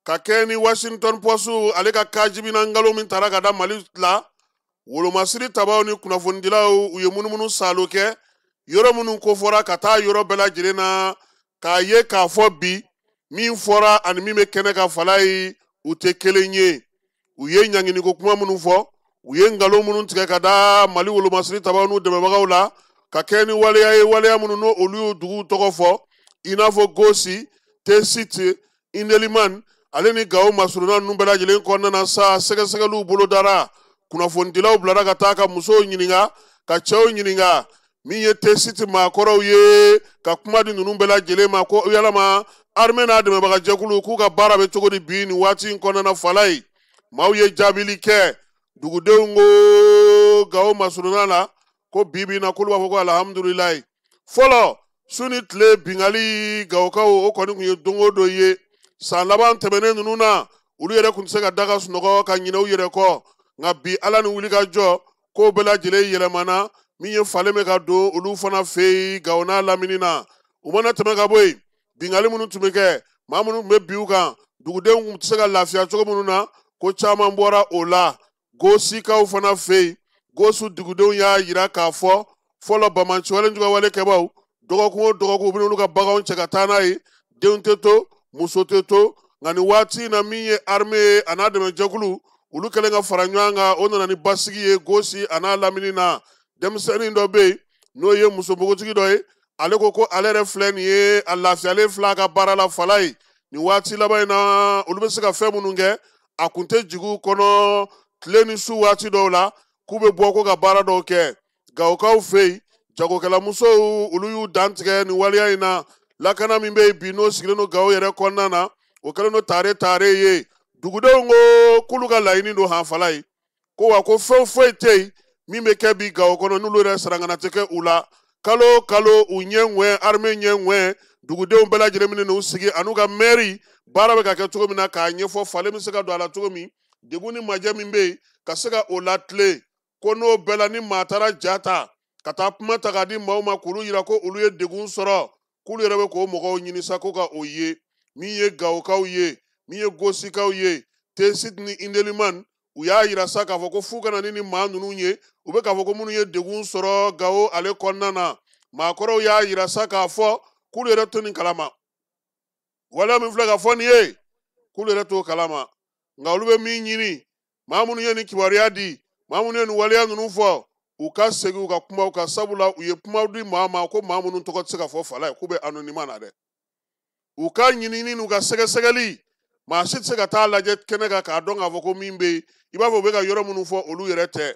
ka kɛ ni Washington Post ale ka kajibina nkalon min tara ka da Mali la, wolomasiri tabaw ni kunnafonidilaw, u ye munumunu salo kɛ yɔrɔ minnu kofɔra, ka taa yɔrɔ bɛɛ lajɛlen na, k'a ye k'a fɔ bi min fɔra ani min bɛ kɛnɛ kan, Falaye, u tɛ kelen ye. U ye ɲanginiko kuma minnu fɔ, u ye nkalon minnu tigɛ ka da Mali wolomasiri tabaw n'u dɛmɛbagaw la, ka kɛ ni waleya ye, waleya minnu n'o olu y'u duguw tɔgɔ fɔ, i n'a fɔ Gosi, Tesiti, Indeliman, ale ni Gawo masurunna ninnu bɛɛ lajɛlen kɔnɔna na sa. Sɛgɛsɛgɛliw bolodara, kunnafonidilaw bilara ka taa ka musow ɲininka, ka cɛw ɲininka, min ye Tesiti maakɔrɔw ye, ka kuma di ninnu bɛɛ lajɛlen ma ko yalama armée n'a dɛmɛbagajɛkulu k'u ka baara bɛ cogo di bi nin waati in kɔnɔna na. Falaye, maaw ye jaabili kɛ. Dugudenw ko Gawo masurunna la ko bi bi in na, k'olu b'a fɔ ko alihamudulilayi. Fɔlɔ, su ni tile bingali Gawokaw, o kɔni tun ye don o don ye. San laban tɛmɛnen ninnu na, olu yɛrɛ tun tɛ se ka da ka sunɔgɔ ka ɲinɛ u yɛrɛ kɔ, nka bi, Ala ni wuli ka jɔ, ko bɛɛ lajɛlen yɛlɛmana. Min ye falen bɛ ka don olu fana fɛ yen Gawo n'a lamini na. U mana tɛmɛ ka bɔ yen, bingali minnu tun bɛ kɛ, maa minnu tun bɛ bin u kan, dugudenw tun tɛ se ka lafiya cogo minnu na, ko caman bɔra o la. Gosikaw fana fɛ yen, Gosu dugudenw y'a yira k'a fɔ fɔlɔ, bamaciwale jugawale kɛbaw, dɔgɔkun o dɔgɔkun, u bɛ n'olu ka baganw cɛ ka taa n'a ye, denw tɛ to, muso tɛ to. Nka nin waati in na, min ye armée ye a n'a dɛmɛjɛkulu, olu kɛlen ka fara ɲɔgɔn kan, o nana ni basigi ye Gosi a n'a lamini na. Denmisɛnnin dɔ bɛ yen n'o ye muso npogotigi dɔ ye, ale ko ko ale yɛrɛ filɛ nin ye, a lafiyalen filɛ a ka baara la. Falaye, nin waati laban in na, olu bɛ se ka fɛn minnu kɛ, a kun tɛ jigin u kɔnɔ tile ni su waati dɔw la k'u bɛ bɔ ko ka baara dɔw kɛ. Gawokaw fɛ yen, jagokɛlamusow, olu y'u dantigɛ nin waleya in na. Lakana min bɛ yen bi, n'o sigilen don Gawo yɛrɛ kɔnɔna na, o kɛlen don tare tare ye. Dugudenw ko k'olu ka laɲini don han. Falaye ko wa ko fɛn foyi tɛ yen min bɛ kɛ bi Gawo kɔnɔ n'olu yɛrɛ sarangana tɛ kɛ u la. Kalo o kalo, u ɲɛ ŋwɛ, armée ɲɛ ŋwɛ, dugudenw bɛɛ lajɛlen minnu n'u sigi an'u ka mɛri, baara bɛ ka kɛ cogo min na k'a ɲɛfɔ, falen bɛ se ka don a la cogo min, degun ni majɛ min bɛ yen ka se ka o latilen. Ko n'o bɛɛ la, ni maa taara ja ta ka taa kuma ta k'a di maaw ma k'olu yira ko olu ye degun sɔrɔ, k'olu yɛrɛ bɛ k'o mɔgɔw ɲini sa ko ka o ye. Min ye Gawokaw ye, min ye Gosikaw ye, Tesit ni Indelimane u y'a yira sa k'a fɔ ko f'u ka na ni maa ninnu ye, u bɛ k'a fɔ ko minnu ye degun sɔrɔ Gawo ale kɔnɔna na. Maakɔrɔw y'a yira sa k'a fɔ k'olu yɛrɛ to nin kalama, waleya min filɛ ka fɔ nin ye k'olu yɛrɛ t'o kalama, nka olu bɛ min ɲini, maa minnu ye nin kibaruya di, maa minnu ye nin waleya ninnu fɔ, u ka segin u ka kumaw kan, sabula u ye kumaw di maa ma ko maa minnu tɔgɔ tɛ se ka fɔ fala ye, k'u bɛ anonymat na dɛ. U ka ɲinini n'u ka sɛgɛsɛgɛli, maa si tɛ se ka taa lajɛ kɛnɛ kan k'a dɔn k'a fɔ ko min bɛ yen, i b'a fɔ u bɛ ka yɔrɔ minnu fɔ olu yɛrɛ tɛ,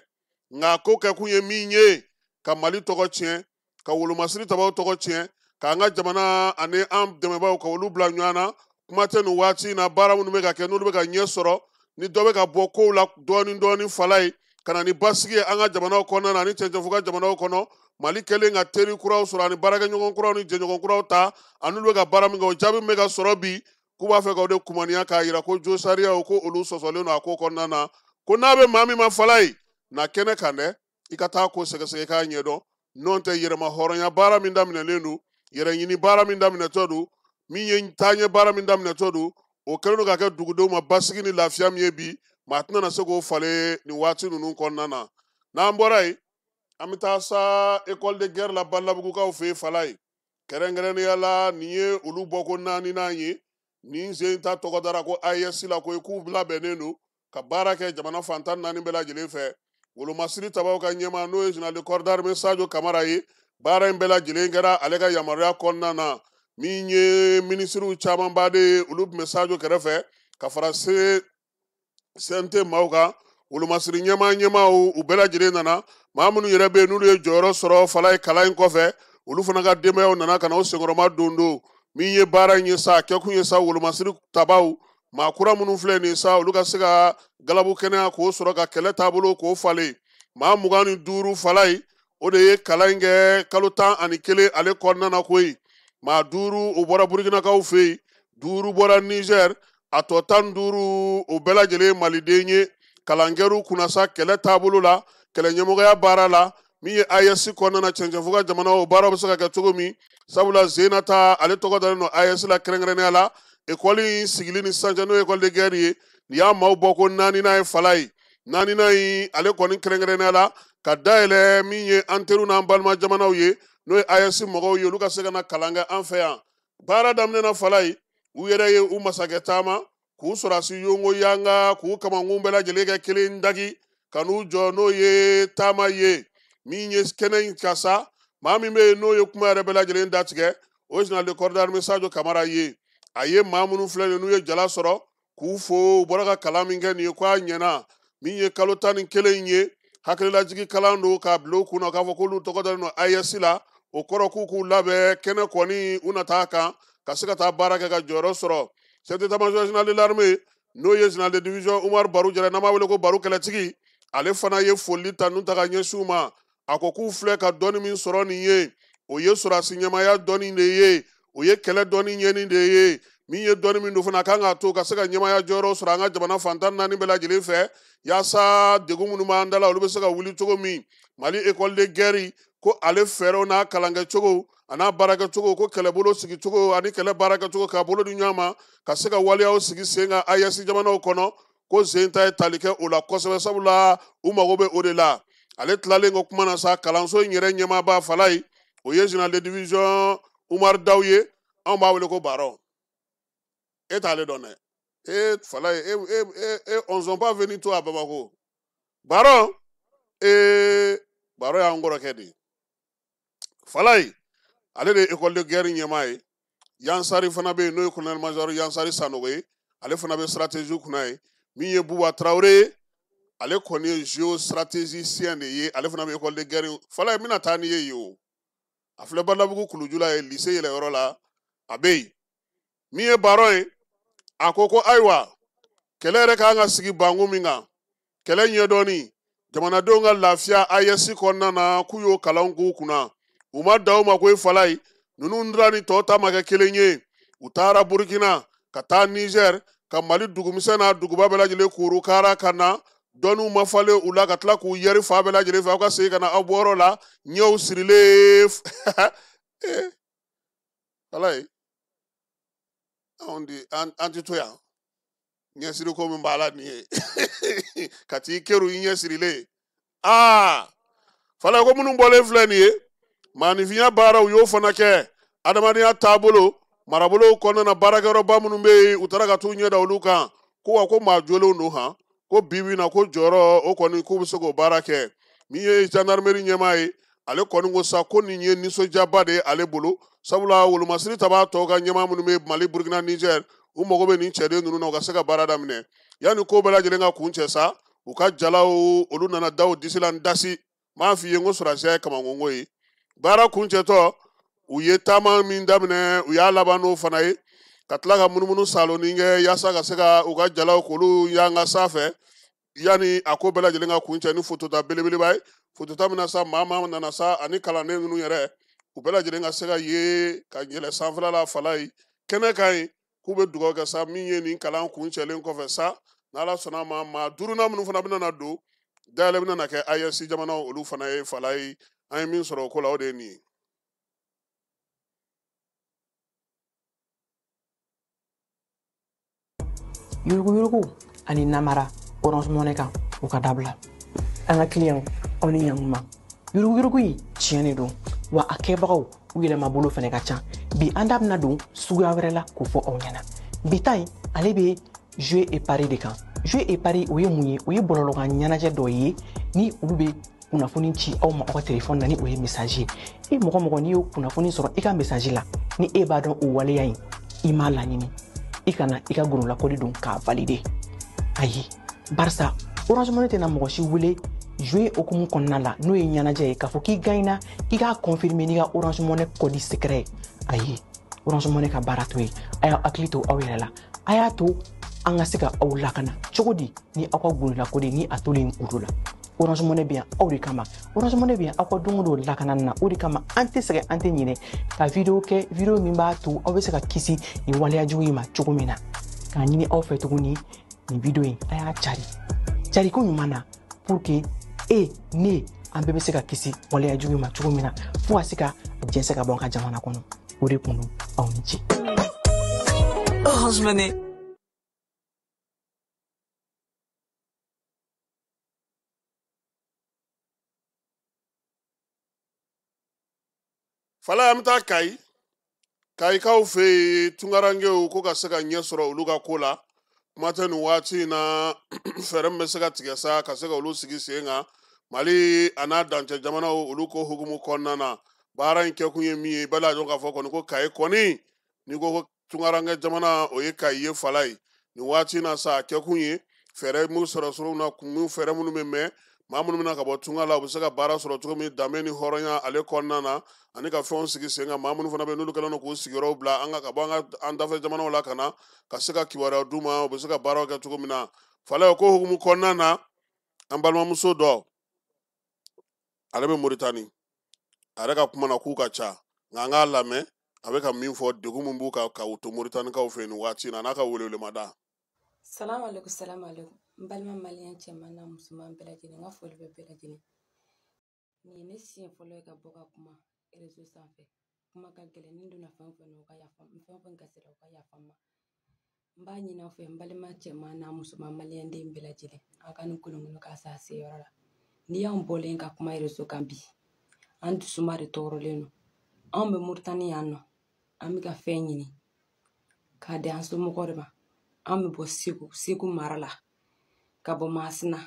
nka ko kɛkun ye min ye ka Mali tɔgɔ tiɲɛ, ka wolomasiri tabaw tɔgɔ tiɲɛ, k'an ka jamana ani an dɛmɛbaaw ka olu bila ɲɔgɔn na. Kuma tɛ nin waati in na, baara minnu bɛ ka kɛ n'olu bɛ ka ɲɛ sɔrɔ, ni dɔ bɛ ka bɔ kow la dɔɔni dɔɔni fala ye, ka na ni basigi ye an ka jamanaw kɔnɔna na ani cɛncɛnfuga jamanaw kɔnɔ. Mali kɛlen ka teri kuraw sɔrɔ ani baarakɛɲɔgɔn kuraw ni jɛɲɔgɔn kuraw ta, ani olu bɛ ka baara min kɛ, o jaabi min bɛ ka sɔrɔ bi, k'u b'a fɛ ka o de kumaniya k'a yira ko jo sariyaw ko olu sɔsɔlen don a ko kɔnɔna na. Ko n'a bɛ maa min ma fala ye, na kɛnɛ kan dɛ, i ka taa ko sɛgɛsɛgɛ k'a ɲɛdɔn. N'o tɛ yɛrɛma hɔrɔnya baara min daminɛlen don, yɛrɛɲini baara min daminɛtɔ don, min ye taaɲɛ baara min daminɛtɔ don, o kɛlen don ka kɛ dugudenw ma basigi ni lafiya min ye bi, maa tɛna se k'o falen nin waati ninnu kɔnɔna na. N'an bɔra yen, an bɛ taa sa école de guerre la Balabugukaw fɛ yen fala ye, kɛrɛnkɛrɛnnenya la nin ye olu bɔko naaninan ye. Nin sen ta tɔgɔ dara ko AES la, ko k'u labɛnnen don ka baara kɛ jamana fantan naani bɛɛ lajɛlen fɛ. Wolomasiri tabaw ka ɲɛmaa n'o ye général de corps d'armée Sadio Kamara ye, baara in bɛɛ lajɛlen kɛra ale ka yamaruya kɔnɔna na. Min ye minisiriw camanba de ye, olu tun bɛ Sadio kɛrɛfɛ ka fara CNT maaw kan, wolomasiri ɲɛmaa ɲɛmaaw u bɛɛ lajɛlen nana. Maa minnu yɛrɛ bɛ yen n'olu ye jɔyɔrɔ sɔrɔ fala ye kalan in kɔfɛ, olu fana ka denbayaw nana ka na o senkɔrɔma don don. Min ye baara in ye sa, a kɛkun ye sa wolomasiri tabaw maa kura minnu filɛ nin ye sa, olu ka se ka galabu kɛnɛya k'o sɔrɔ ka kɛlɛ taabolo k'o falen. Maa 25 fala ye, o de ye kalan in kɛ kalo 11 ale kɔnɔna na koyi. Maa 5 o bɔra Burkinakaw fɛ yen, 5 bɔra Niger, a tɔ 15 o bɛɛ lajɛlen ye maliden ye. Kalankɛr'u kunna sa kɛlɛ taabolo la, kɛlɛ ɲɛmɔgɔya baara la, min ye AES kɔnɔna na cɛncɛnfuga jamana o baaraw bɛ se ka kɛ cogo min, sabula Zenata ale tɔgɔ dalen don AES la kɛrɛnkɛrɛnnenya la. Ekɔli in sigili ni sisan cɛ n'o ye école de guerre ye, nin y'a maaw bɔ ko naaninan ye fala ye. Naaninan in ale kɔni kɛrɛnkɛrɛnnenya la ka dayɛlɛ min ye an teriw n'an balima jamanaw ye, n'o ye AES mɔgɔw ye, olu ka se ka na kalan kɛ an fɛ yan. Baara daminɛna fala ye, u yɛrɛ ye u masakɛ taama k'u sɔrɔsi yongo yanga k'u kamankun bɛɛ lajɛlen kɛ kelen dagi ka n'u jɔ n'o ye taama ye. Min ye kɛnɛ in ka sa, maa min bɛ yen n'o ye kuma yɛrɛ bɛɛ lajɛlen datigɛ, o ye général de corps d'armée Sadio Kamara ye. A ye maa minnu filɛ nin ye n'u ye jala sɔrɔ k'u fo, u bɔra ka kalan min kɛ nin ye k'a ɲɛna. Min ye kalo 11 in ye, hakililajigi kalan don k'a bila u kunna k'a fɔ k'olu tɔgɔ dalen don AES la, o kɔrɔ k'u k'u labɛn kɛnɛ kɔni u na taa kan ka se ka taa baara kɛ ka jɔyɔrɔ sɔrɔ. Chef d'état-major général de l'armée n'o ye général de division Umar Baru Jara, n'an b'a wele ko Baru Kɛlɛtigi, ale fana ye foli ta ninnu ta ka ɲɛsin u ma. A ko k'u filɛ ka dɔnni min sɔrɔ nin ye, o ye sɔrɔdasi ɲɛmaaya dɔnni de ye, o ye kɛlɛ dɔnni ɲɛni de ye. Min ye dɔnni min don fana, a kan k'a to ka se ka ɲɛmaaya jɔyɔrɔ sɔrɔ an ka jamana fantan naani bɛɛ lajɛlen fɛ, yaasa degun minnu b'an da la olu bɛ se ka wuli cogo min. Mali école de guerre ko ale fɛɛrɛw n'a kalankɛcogo a n'a baarakɛcogo, ko kɛlɛbolo sigicogo ani kɛlɛ baarakɛcogo k'a bolo di ɲɔgɔn ma ka se ka waleyaw sigi sen kan AES jamanaw kɔnɔ, ko sen ta ye tali kɛ o la kosɛbɛ, sabula u mago bɛ o de la. Ale tilalen kɔ kuma na sa, kalanso in yɛrɛ ɲɛmaaba fala ye, o ye général de division Umar Daw ye, anw b'a wele ko Baron. E t'ale dɔn dɛ, e fala ye, e on sont pas venus toi à Bamako. Baron, e Baron y'an kɔrɔkɛ de ye. Fala ye, ale de ye école de guerre ɲɛmaa ye. Yansari fana bɛ yen n'o ye colonel major Yansari Sanogo ye, ale fana bɛ stratégie kunna ye. Min ye Buba Traoré ye, ale kɔni ye géostratégicien de ye, ale fana bɛ école de guerre. Fala ye, n bɛna taa n'i ye yen o. A filɛ Balabugu kulujula ye, lycée yɛlɛyɔrɔ la, a bɛ yen. Min ye Baron ye, a ko ko ayiwa, kɛlɛ yɛrɛ kan ka sigi bangun min kan, kɛlɛ ɲɛdɔnni, jamanadenw ka lafiya AES kɔnɔna na, k'u y'o kalan k'u kunna. U ma dan o ma koyi fala ye, ninnu dira ni tɔw ta ma kɛ kelen ye. U taara Burkina ka taa Niger ka Mali dugumisɛn n'a duguba bɛɛ lajɛlen kuru kara ka na, dɔnniw ma falen u la ka tila k'u yɛri fa bɛɛ lajɛlen fɛ, aw ka segin ka na aw bɔyɔrɔ la ɲɛw sirilen. Fala ye, anw di an tɛ to yan. Ɲɛsiri ko min b'a la nin ye ka t'i keru i ɲɛsirilen aa fala ko minnu bɔlen filɛ nin ye maaninfinya baaraw y'o fana kɛ adamadenya taabolo marabolow kɔnɔna na baarakɛyɔrɔba minnu bɛ yen u taara ka t'u ɲɛ da olu kan ko wa ko maa jolenw don han ko bi bi in na ko jɔyɔrɔ o kɔni k'u bɛ se k'o baara kɛ min ye gendarmerie ɲɛmaa ye ale kɔni ko sa ko nin ye nisɔndiyaba de ye ale bolo sabula wolomasiri tabaa tɔw ka ɲɛmaa minnu bɛ Mali Burkina Niger u mago bɛ nin cɛden ninnu na u ka se ka baara daminɛ yanni ko bɛɛ lajɛlen ka kun cɛ sa u ka jalaw olu nana da u disi la n dasi n m'a f'i ye n ko sɔrɔdasiya ye kamankonko ye baara kuncɛtɔ u ye taama min daminɛ u y'a laban n'o fana ye ka tila ka munumunu salonin kɛ yaasa ka se ka u ka jalaw k'olu yanga sanfɛ yanni a ko bɛɛ lajɛlen ka kuncɛ ni fotota belebeleba ye fotota min na sa maa maa nana sa ani kalanden ninnu yɛrɛ u bɛɛ lajɛlen ka se ka ye ka yɛlɛ sanfɛla la fala ye kɛnɛ kan yen k'u bɛ dugawu kɛ sa min ye nin kalan kuncɛlen kɔfɛ sa n'ala sɔnna a ma maa duurunan minnu fana bɛna na don dayɛlɛ bɛna na kɛ AES jamanaw olu fana ye fala ye an ye min sɔrɔ o ko la o de ye nin ye. Yuruguyurugu ani namara Orange Money kan o ka dabila an ka kiliyanw aw ni ɲankuma yuruguyurugu in tiɲɛ de don wa a kɛbagaw u yɛlɛmabolo fɛnɛ ka ca bi an da bɛna don suguya wɛrɛ la k'o fɔ aw ɲɛna bi ta in ale bɛ jeu et pari de kan jeu et pari o ye mun ye o ye bɔlɔlɔkan ɲɛnajɛ dɔ ye ni olu bɛ kunnafoni ci aw ma aw ka telefɔni na ni o ye message ye e mɔgɔ mɔgɔ n'i y'o kunnafoni sɔrɔ i ka message la ni e b'a dɔn o waleya in i m'a laɲini i kana i ka gololakɔli don k'a valider ayi barisa Orange Money tɛna mɔgɔ si wele jeu hukumu kɔnɔna la n'o ye ɲɛnajɛ ye k'a fɔ k'i gagnera k'i k'a confirmer n'i ka Orange Money code secret ye ayi Orange Money ka baara t'o ye a y'aw hakili to aw yɛrɛ la a y'a to an ka se ka aw lakana cogo di ni aw ka gololakɔli ni a tolen kudo la Orange Money bɛ yan aw de kama Orange Money bɛ yan aw ka don o don lakanani na o de kama an tɛ sɛgɛn an tɛ ɲinɛ ka video kɛ video min b'a to aw bɛ se ka kisi nin waleya jugu in ma cogo min na k'a ɲini aw fɛ tuguni nin video in a y'a cari cariko ɲuman na pour que e ne an bɛɛ bɛ se ka kisi waleya jugu in ma cogo min na fo ka se ka jɛnsɛn ka bɔ an ka jamana kɔnɔ o de kun don aw ni ce. Orange Money. Fala an bɛ taa Kayi Kayikaw fɛ yen tunkarankew ko ka se ka ɲɛ sɔrɔ olu ka ko la kuma tɛ nin waati in na fɛɛrɛ min bɛ se ka tigɛ sa ka se ka olu sigi sen kan Mali a n'a dancɛ jamanaw olu ko hukumu kɔnɔna na baara in kɛkun ye min ye i b'a dɔn k'a fɔ kɔni ko Kayi kɔni n'i ko ko tunkaranke jamana o ye Kayi ye fala ye nin waati in na sa a kɛkun ye fɛɛrɛ min sɔrɔ sɔrɔ na kun fɛɛrɛ minnu bɛ mɛn maa minnu bɛna ka bɔ tunga la u bɛ se ka baara sɔrɔ cogo min danbe ni hɔrɔnya ale kɔnɔna na ani ka fɛnw sigi sen kan maa minnu fana bɛ yen n'olu kɛlen don k'u sigiyɔrɔw bila an ka ka bɔ an ka an dafɛ jamanaw la ka na ka se ka kibaruya d'u ma u bɛ se ka baaraw kɛ cogo min na fala o ko hukumu kɔnɔna na an balimamuso dɔ ale bɛ Moritani a yɛrɛ ka kuma na k'u ka ca nka an k'a lamɛn a bɛ ka min fɔ degun min b'u kan ka u to Moritanikaw fɛ yen nin waati in na n'a ka welewelemada. Salamu alaikum, salamu alaikum. N balima maliyɛn cɛman n'a musoman bɛɛ lajɛlen, n ka foli bɛ bɛɛ lajɛlen. Nin ye ne siɲɛ fɔlɔ ye ka bɔ ka kuma réseau sanfɛ. Kuma ka gɛlɛn, ni n donna fɛn o fɛn na, u ka yafa n fɛn o fɛn gasira, u ka yafa n ma. N b'a ɲini aw fɛ, n balima cɛman n'a musoman maliyɛn den bɛɛ lajɛlen, aw ka nin kolonkolon k'a s'a seyɔrɔ la. N'i y'anw bɔlen ka kuma réseau kan bi, an dusuma de tɔɔrɔlen don. Anw bɛ Moritani yan nɔ, an bɛ ka fɛn ɲini k'a di an somɔgɔw de ma. An bɛ bɔ Segu, Segu mara la, ka bɔ Masina,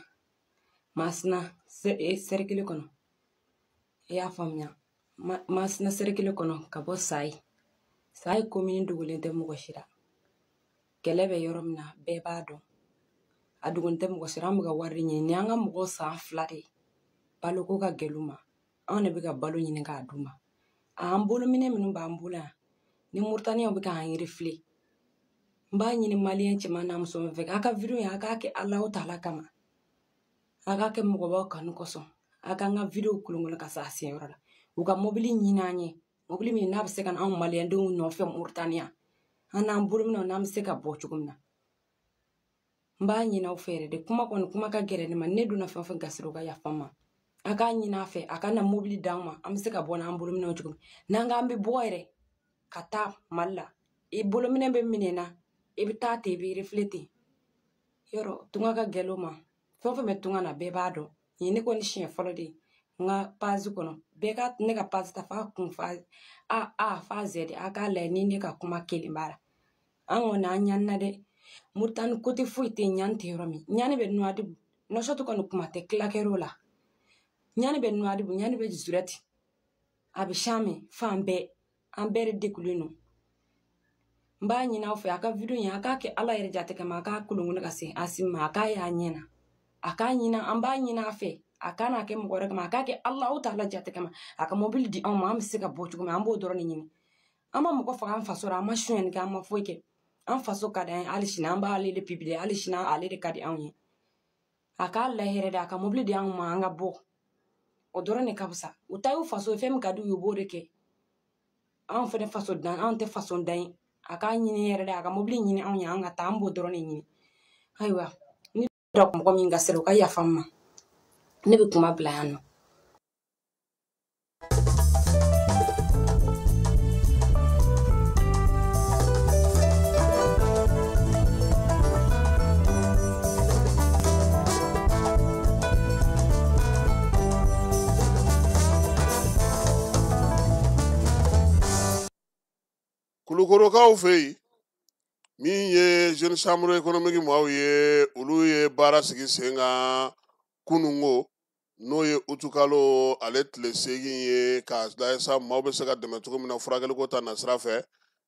Masina sɛrikili kɔnɔ. I y'a faamuya, Masina sɛrikili kɔnɔ ka bɔ Sayi. Sayi komini dogolen tɛ mɔgɔ si la. Kɛlɛ bɛ yɔrɔ min na, bɛɛ b'a dɔn. A dogolen tɛ mɔgɔ si la, an bɛ ka wari de ɲini. Nin y'an ka mɔgɔw san 2 de ye. Baloko ka gɛlɛn u ma. Anw de bɛ ka balo ɲini k'a d'u ma. An bolominɛ minnu b'an bolo yan, ni Moritaniyɛnw bɛ k'an refilé. N b'a ɲini maliyɛn cɛman n'a musoman fɛ, a ka video in a k'a kɛ Alahu taala kama. A k'a kɛ mɔgɔbaw kanu kosɔn. A k'an ka video kolonkolon ka s'a senyɔrɔ la. U ka mobili ɲini an ye. Mobili min n'a bɛ se ka na anw maliyɛndenw nɔfɛ Moritani yan. An n'an bolominɛw n'an bɛ se ka bɔ cogo min na. N b'a ɲini aw fɛ yɛrɛ de. Kuma kɔni kuma ka gɛlɛn ne ma. Ne donna fɛn o fɛn gasira, u ka yafa n ma. A k'a ɲini a fɛ, a ka na mobili d'an ma. An bɛ se ka bɔ n'an bolominɛw cogo min. N'an k'an bɛ bɔ yɛrɛ ka taa Mali la, i bolominɛ bɛ minɛ n na, i bɛ taa ten, i bɛ refilé ten. Yɔrɔ tunga ka gɛlɛn o ma. Fɛn o fɛn bɛ tunga na bɛɛ b'a dɔn. Nin ye ne kɔni siɲɛ fɔlɔ de ye n ka pazi kɔnɔ. Bɛɛ ka ne ka pazi ta f'a kun fa A A f'a Z a k'a lajɛ ni ne ka kuma kelen b'a la. An kɔni an ɲanina dɛ. Moritani kote foyi tɛ yen ɲani tɛ yɔrɔ min. Ɲani bɛ Nouadhibou. Nouakchott kɔni kuma tɛ kilakɛr'o la. Ɲani bɛ Nouadhibou, ɲani bɛ Zurɛti. A bɛ Same fan bɛɛ. An bɛɛ de degunnen don. N b'a ɲini aw fɛ a ka video in a k'a kɛ Ala yɛrɛ jate kama a k'a kolonkolon ka se Asimi ma a k'a ye a ɲɛ na. A k'a ɲini an b'a ɲini a fɛ a kana kɛ mɔgɔ wɛrɛ kama a k'a kɛ Alahu taala jate kama a ka mobili di anw ma an bɛ se ka bɔ cogo min an b'o dɔrɔn de ɲini. An ma mɔgɔ faga an faso la an ma sonyɛni kɛ an ma foyi kɛ. An faso ka di an ye hali sini an b'ale de publier hali sini ale de ka di anw ye. A k'a lahɛrɛ de a ka mobili di anw ma an ka bɔ. O dɔrɔn de ka fisa. U ta y'u faso ye fɛn min ka d'u ye u b'o de kɛ. Anw fɛnɛ faso dan anw tɛ faso dan ye. A k'a ɲini yɛrɛ de a ka mobili ɲini anw ye an ka taa an b'o dɔrɔn de ɲini. Ayiwa ni da mɔgɔ min ka sira o ka yafa n ma. Ne bɛ kuma bila yan nɔ. Kulukorokaw fɛ yen min ye jeune chambre économique maaw ye olu ye baara sigi sen kan kununko n'o ye utukalo ale tile 8 ye k'a lajɛ sa maaw bɛ se ka dɛmɛ cogo min na furakɛliko ta nasira fɛ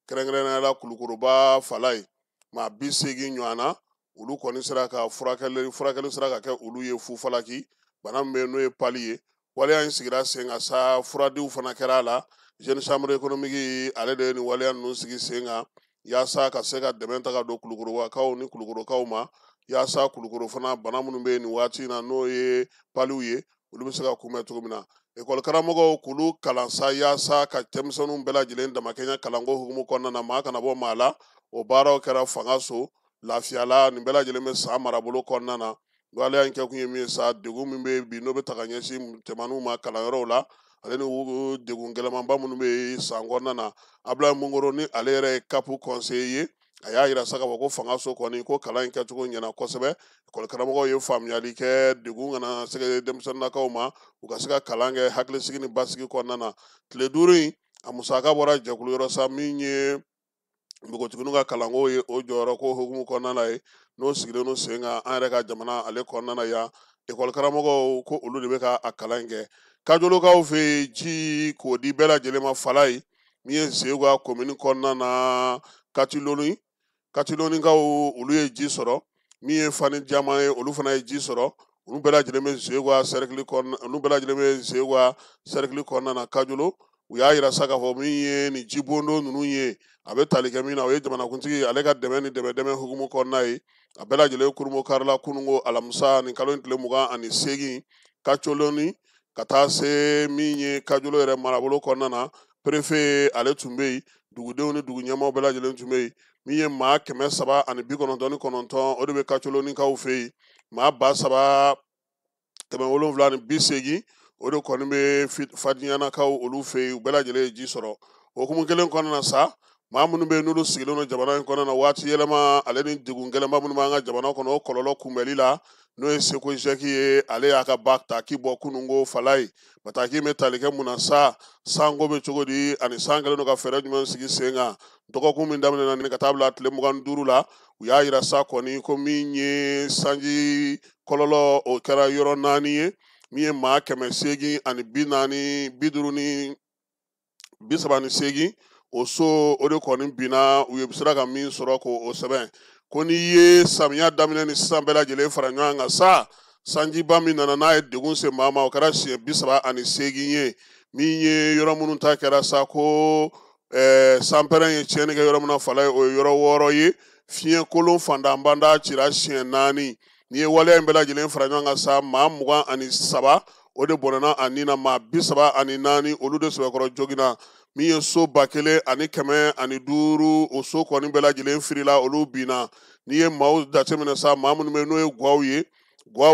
kɛrɛnkɛrɛnnenya la Kulukoroba fala ye maa 80 ɲɔgɔn na olu kɔni sera ka furakɛli sera ka kɛ olu ye fufalaki bana min bɛ yen n'o ye pali ye. Waleya in sigira sen kan sa furadiw fana kɛra a la. Jeune chambre économique ale de ye nin waleya ninnu sigi sen kan yaasa ka se ka dɛmɛ ta ka don Kulukorokaw ni Kulukorokaw ma yaasa Kulukoro fana bana minnu bɛ yen nin waati in na n'o ye paliw ye olu bɛ se ka kunbɛn cogo min na. Ekɔli karamɔgɔw k'olu kalan sa yaasa ka denmisɛnninw bɛɛ lajɛlen damakɛɲɛ kalanko hukumu kɔnɔna na maa kana bɔ maa la. O baaraw kɛra fanga so lafiyala nin bɛɛ lajɛlen bɛ san marabolo kɔnɔna na. Waleya in kɛkun ye min ye sa degun min bɛ bi n'o bɛ ta ka ɲɛsin cɛmaninw ma kalanyɔrɔw la ale ni degun gɛlɛmanba minnu bɛ yen san kɔnɔna na. Abulayi Mungoro ni ale yɛrɛ ye CAP conseiller ye a y'a yira sa k'a fɔ ko fanga so kɔni ko kalan in kɛcogo ɲɛna kosɛbɛ. Ekɔli karamɔgɔw ye faamuyali kɛ degun kana se denmisɛnninnakaw ma u ka se ka kalan kɛ hakilisigi ni basigi kɔnɔna na. Tile 5 in a musaka bɔra jɛkulu yɔrɔ sa min ye npogotigininw ka kalanko ye o jɔyɔrɔ ko hukumu kɔnɔna na ye n'o sigilen don sen kan an yɛrɛ ka jamana ale kɔnɔna na yan. Ekɔli karamɔgɔw ko olu de bɛ ka a kalan in kɛ. Kajolokaw fɛ yen ji k'o di bɛɛ lajɛlen ma fala ye min ye Zeguwa komini kɔnɔna na Katilonikaw olu ye ji sɔrɔ min ye Fani Jama ye olu fana ye ji sɔrɔ. Olu bɛɛ lajɛlen bɛ Zeguwa cercle kɔnɔna olu bɛɛ lajɛlen bɛ Zeguwa cercle kɔnɔna na Kajolo. U y'a yira sa k'a fɔ min ye nin jibondo ninnu ye a bɛ tali kɛ min na o ye jamanakuntigi ale ka dɛmɛ ni dɛmɛ hukumu kɔnɔna ye. A bɛɛ lajɛlen kurumo karila kununko alamisa nin kalo in tile 28 Kacoloni ka taa se min ye Kajolo yɛrɛ marabolo kɔnɔna na. Préfet ale tun bɛ yen, dugudenw ni dugu ɲɛmaaw bɛɛ lajɛlen tun bɛ yen. Min ye maa 399 o de bɛ Kacolonikaw fɛ yen. Maa 3780 o de kɔni bɛ Fadiɲanakaw olu fɛ yen, u bɛɛ lajɛlen ye ji sɔrɔ. O hukumu kelen kɔnɔna na sa maa minnu bɛ yen n'olu sigilen don jamana in kɔnɔna na waati yɛlɛma ale ni degun gɛlɛnba minnu b'an ka jamana kɔnɔ o kɔlɔlɔ kunbɛli la n'o ye Seko Jɛki ye ale y'a ka bataki bɔ kununko fala ye. Bataki bɛ tali kɛ mun na sa sanko bɛ cogo di ani san kɛlen don ka fɛɛrɛ jumɛn sigi sen kan. Dɔgɔkun min daminɛna ni ka taa bila tile 25 la u y'a yira sa kɔni ko min ye sanji kɔlɔlɔ o kɛra yɔrɔ 4 ye min ye maa 840 538 o so o de kɔni binna u ye sera ka min sɔrɔ k'o sɛbɛn ko n'i ye samiya daminɛ ni sisan bɛɛ lajɛlen fara ɲɔgɔn kan sa sanjiba min nana n'a ye degun se maa ma o kɛra siɲɛ 38 ye. Min ye yɔrɔ minnu ta kɛra sa ko sanpɛrɛn ye tiɲɛni kɛ yɔrɔ min na fala ye o ye yɔrɔ 6 ye. Fiɲɛ kolon fandanbanda cira siɲɛ 4. N'i ye waleya in bɛɛ lajɛlen fara ɲɔgɔn kan sa maa 23 o de bɔnɛna a ni na maa 34 olu de sɛbɛkɔrɔ joginna. Min ye so 1505 o so kɔni bɛɛ lajɛlen firila olu binna. N'i ye maaw jateminɛ sa maa minnu bɛ yen n'o ye guwaw ye guwa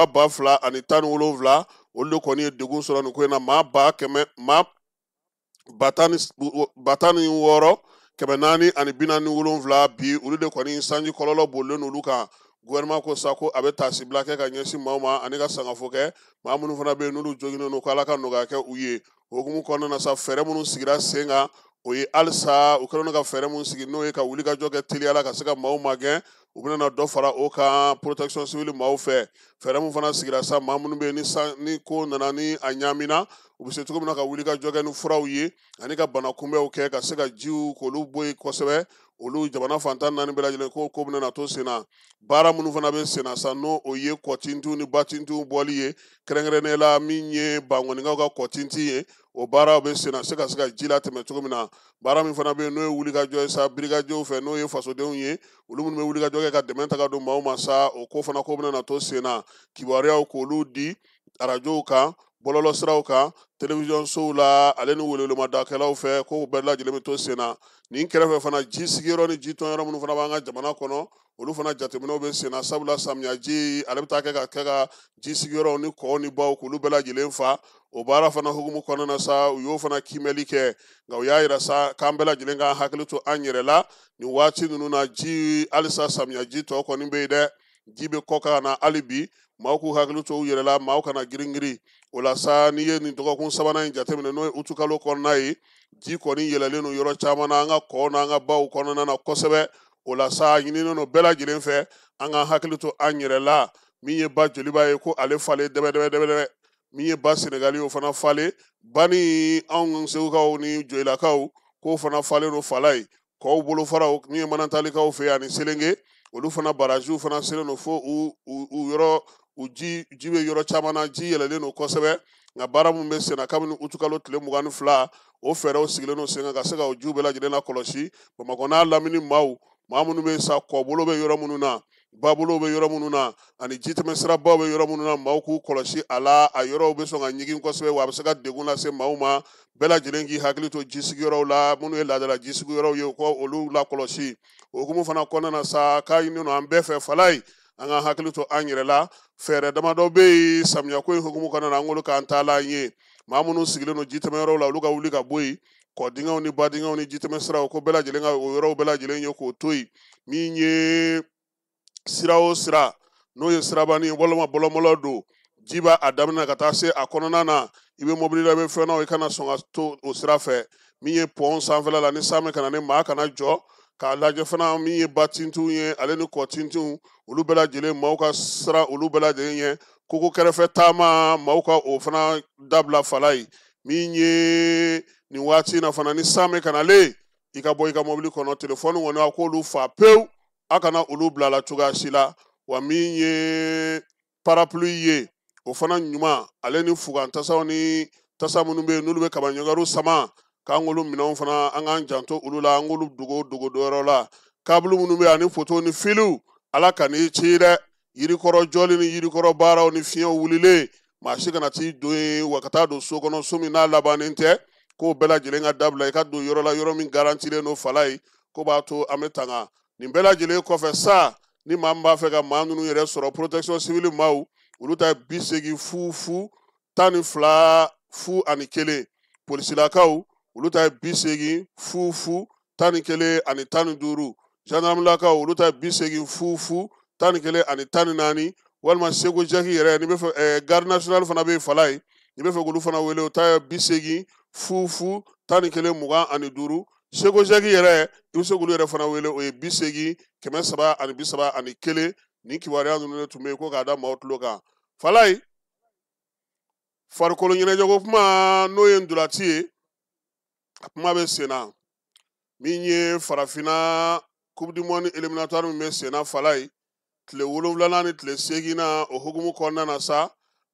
2017 olu de kɔni ye degun sɔrɔ nin ko in na. Maa 16447 bi olu de kɔni sanji kɔlɔlɔ bolilen olu kan. Gouvernement ko sa ko a bɛ taasibila kɛ ka ɲɛsin maaw ma ani ka sangafo kɛ maa minnu fana bɛ yen n'olu joginnen don, ko Ala ka nɔgɔya kɛ u ye. O hukumu kɔnɔna na sa, fɛɛrɛ minnu sigira sen kan, o ye halisa u kɛlen don ka fɛɛrɛ minnu sigi, n'o ye ka wuli ka jɔ kɛ teliya la ka se ka maaw magɛn. U bɛna dɔ fara o kan protection civile maaw fɛ. Fɛɛrɛ min fana sigira sa, maa minnu bɛ yen ni san ni ko nana ni a ɲaamina, u bɛ se cogo min na ka wuli ka jɔ kɛ ni furaw ye ani ka bana kunbɛnw kɛ ka se ka jiw k'olu bɔ yen kosɛbɛ. Olu jamana fantan naani bɛɛ lajɛlen ko ko bɛna to sen na. Baara minnu fana bɛ sen na sa, n'o o ye kɔtintinw ni batintinw bɔli ye, kɛrɛnkɛrɛnnenya la min ye Bankɔnikaw ka kɔtintin ye, o baaraw bɛ sen na se ka ji latɛmɛ cogo min na. Baara min fana bɛ yen, n'o ye wulikajɔ ye sa brigadiers fɛ, n'o ye fasodenw ye, olu minnu bɛ wulikajɔ kɛ ka dɛmɛ ta ka don maaw ma sa, o ko fana ko bɛna to sen na. Kibaruyaw k'olu di arajow kan, bɔlɔlɔsiraw kan, télévision sow la, ale ni welewelemadakɛlaw fɛ, ko bɛɛ lajɛlen bɛ to sen na. Nin kɛrɛfɛ fana, ji sigiyɔrɔ ni ji tɔnyɔrɔ minnu fana b'an ka jamana kɔnɔ, olu fana jateminɛw bɛ sen na, sabula samiyaji ale bɛ taa kɛ ka ji sigiyɔrɔw ni kɔw ni baw k'olu bɛɛ lajɛlen fa. O baara fana hukumu kɔnɔna na sa, u y'o fana kiimɛli kɛ, nka u y'a yira sa k'an bɛɛ lajɛlen k'an hakili to an yɛrɛ la nin waati ninnu na. Ji halisa samiyaji tɔ kɔni bɛ yen dɛ, ji bɛ kɔ ka na hali bi. Maaw k'u hakili to u yɛrɛ la, maaw kana girin-girin. O la sa, n'i ye nin dɔgɔkun sabanan in jateminɛ, n'o ye utukalo kɔnɔna ye, ji kɔni yɛlɛlen don yɔrɔ caman na an ka kɔw n'an ka baw kɔnɔna na kosɛbɛ. O la sa, ɲininen don bɛɛ lajɛlen fɛ an ka hakili to an yɛrɛ la. Min ye ba Joliba ye, ko ale falen dɛbɛ dɛbɛ dɛbɛ dɛbɛ. Min ye ba Senegali, o fana falen. Ba ni anw Segukaw ni Joyilakaw, k'o fana falen don fala ye. Kɔw bolofaraw, min ye Manantalikaw fɛ yan ani Selenge, olu fana barajiw fana selen don fo u yɔrɔ, u ji bɛ yɔrɔ caman na, ji yɛlɛlen don kosɛbɛ. Nka baara min bɛ sen na kabini utukalo tile 22, o fɛɛrɛw sigilen don sen kan ka se ka o jiw bɛɛ lajɛlen lakɔlɔsi. Bamakɔ n'a lamini maaw, maa minnu bɛ sa kɔbolo bɛ yɔrɔ minnu na, babolo bɛ yɔrɔ minnu na, ani jitɛmɛsirabaw bɛ yɔrɔ minnu na, maaw k'u kɔlɔsi a la. A yɔrɔw bɛ sɔn ka ɲigin kosɛbɛ, wa a bɛ se ka degun lase maaw ma. Bɛɛ lajɛlen k'i hakili to jisigiyɔrɔw la, minnu ye laadala jisigiyɔrɔw ye, u ka olu lakɔlɔsi. O hukumu fana kɔnɔna na sa, k'a ɲini don an bɛɛ fɛ fala ye, an ka hakili to an yɛrɛ la. Fɛɛrɛ damadɔ bɛ yen samiyako in hukumu kɔnɔna na, an k'olu k'an taalan ye. Maa minnu sigilen don jitɛmɛyɔrɔw la, olu ka wuli ka bɔ yen. Kɔdingɛw ni badingɛw ni jitɛmɛsiraw, ko bɛɛ lajɛlen ka o yɔrɔw bɛɛ lajɛlen ye k'o to yen. Min ye sira o sira, n'o ye sirabani ye walima bɔlɔnbɔlɔ don, ji b'a a daminɛ ka taa se a kɔnɔna na, i bɛ mobili la, i bɛ fɛn na, i kana sɔn ka to o sira fɛ. Min ye pɔn sanfɛla la, ni san bɛ ka na, ni maa kana jɔ k'a lajɛ fana. Min ye ba tintinw ye ale ni kɔ tintinw, olu bɛɛ lajɛlen maaw ka siran olu bɛɛ lajɛlen ɲɛ. Koko kɛrɛfɛ taama, maaw ka o fana dabila fala ye. Min ye nin waati in na fana, ni san bɛ ka nalen, i ka bɔ i ka mobili kɔnɔ, telefɔni kɔni a k'olu fa pewu, a kana olu bila la cogoya si la. Wa min ye parapluie ye, o fana ɲuman, ale ni fugan tasaw ni tasa minnu bɛ yen n'olu bɛ kaba ɲɔgɔrw sama, k'an k'olu minɛnw fana an k'an janto olu la, an k'olu dogo dogo dɔ yɔrɔ la. Kabulu minnu bɛ yen ani poto ni filiw, Ala ka n'i ci dɛ. Yirikɔrɔ jɔli ni yirikɔrɔ baaraw ni fiɲɛw wulilen, maa si kana t'i don yen, wa ka taa don so kɔnɔ, so min n'a labannen tɛ, k'o bɛɛ lajɛlen ka dabila. I ka don yɔrɔ la, yɔrɔ min garantilen don fala ye, ko b'a to an bɛ tanga. Nin bɛɛ lajɛlen kɔfɛ sa, ni maa min b'a fɛ ka maa ninnu yɛrɛ sɔrɔ, protection civile maaw, olu ta ye 80 00 12 01. Polisilakaw, olu ta ye 80 00 11 ani 15. Gendarmelakaw, olu ta ye 80 00 11 ani 14. Walima Segu Jaki yɛrɛ, n'i bɛ fɛ, garde nationale fana bɛ yen fala ye, n'i bɛ fɛ k'olu fana wele, o ta ye 80 00 11 25. Segu Jaki yɛrɛ, i bɛ se k'olu yɛrɛ fana wele, o ye 80 331. Nin kibaruya ninnu de tun bɛ yen ko k'a da maaw tulo kan. Fala ye, farikolo ɲɛnajɛko kuma, n'o ye ntolati ye, a kuma bɛ sen na. Min ye farafinna coupe du monde éliminatoire min bɛ sen na fala ye, tile 7nan ni tile 8nan, o hukumu kɔnɔna na sa,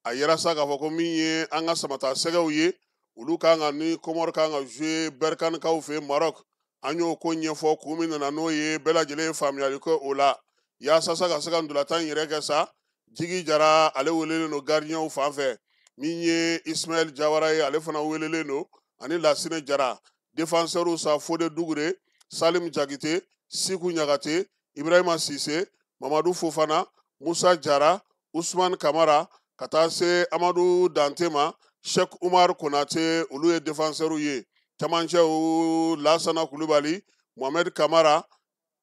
a yera sa k'a fɔ ko min ye an ka samata sɛgɛw ye, olu kan ka ni Comore kan ka jouer Berkanekaw fɛ Maroc. An y'o ko ɲɛfɔ, kun min nana n'o ye, bɛɛ lajɛlen ye faamuyali kɛ o la. Yaasa sa ka se ka ntolatan in yɛrɛ kɛ sa, Jigi Jara ale welelen don gardien fan fɛ. Min ye Ismaël Jawara ye, ale fana welelen don, ani Lasine Jara. Défenseurs sa, Fode Dugure, Salim Jakite, Siku Ɲagate, Ibrahima Sise, Mamadu Fofana, Musa Jara, Usman Kamara, ka taa se Amadu Dante ma, Sheikh Umar Konate, olu ye défenseurs ye. Camancɛw, Lasana Kulubali, Mohamed Kamara,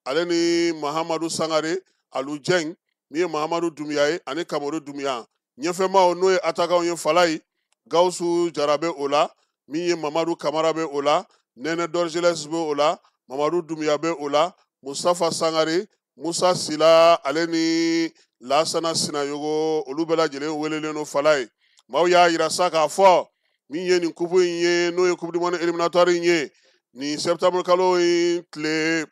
ale ni Mahamadu Sangare, Alu Jɛng, Min ye Mahamadu Dunbiya ye ani Kamori Dunbiya. Ɲɛfɛmaw n'o ye attaquant ye Falaye, Gawusu Jara bɛ o la, min ye Mamadu Kamara bɛ o la, Nɛnɛ Dorgelès bɛ o la, Mamadu Dunbiya bɛ o la, Mustafa Sangare, Musa Sila ale ni Lasana Sinayogo, olu bɛɛ lajɛlen welelen don Falaye. Maaw y'a yira sa k'a fɔ min ye nin coupe in ye, n'o ye coupe du monde éliminatoire in ye, nin septembre kalo in tile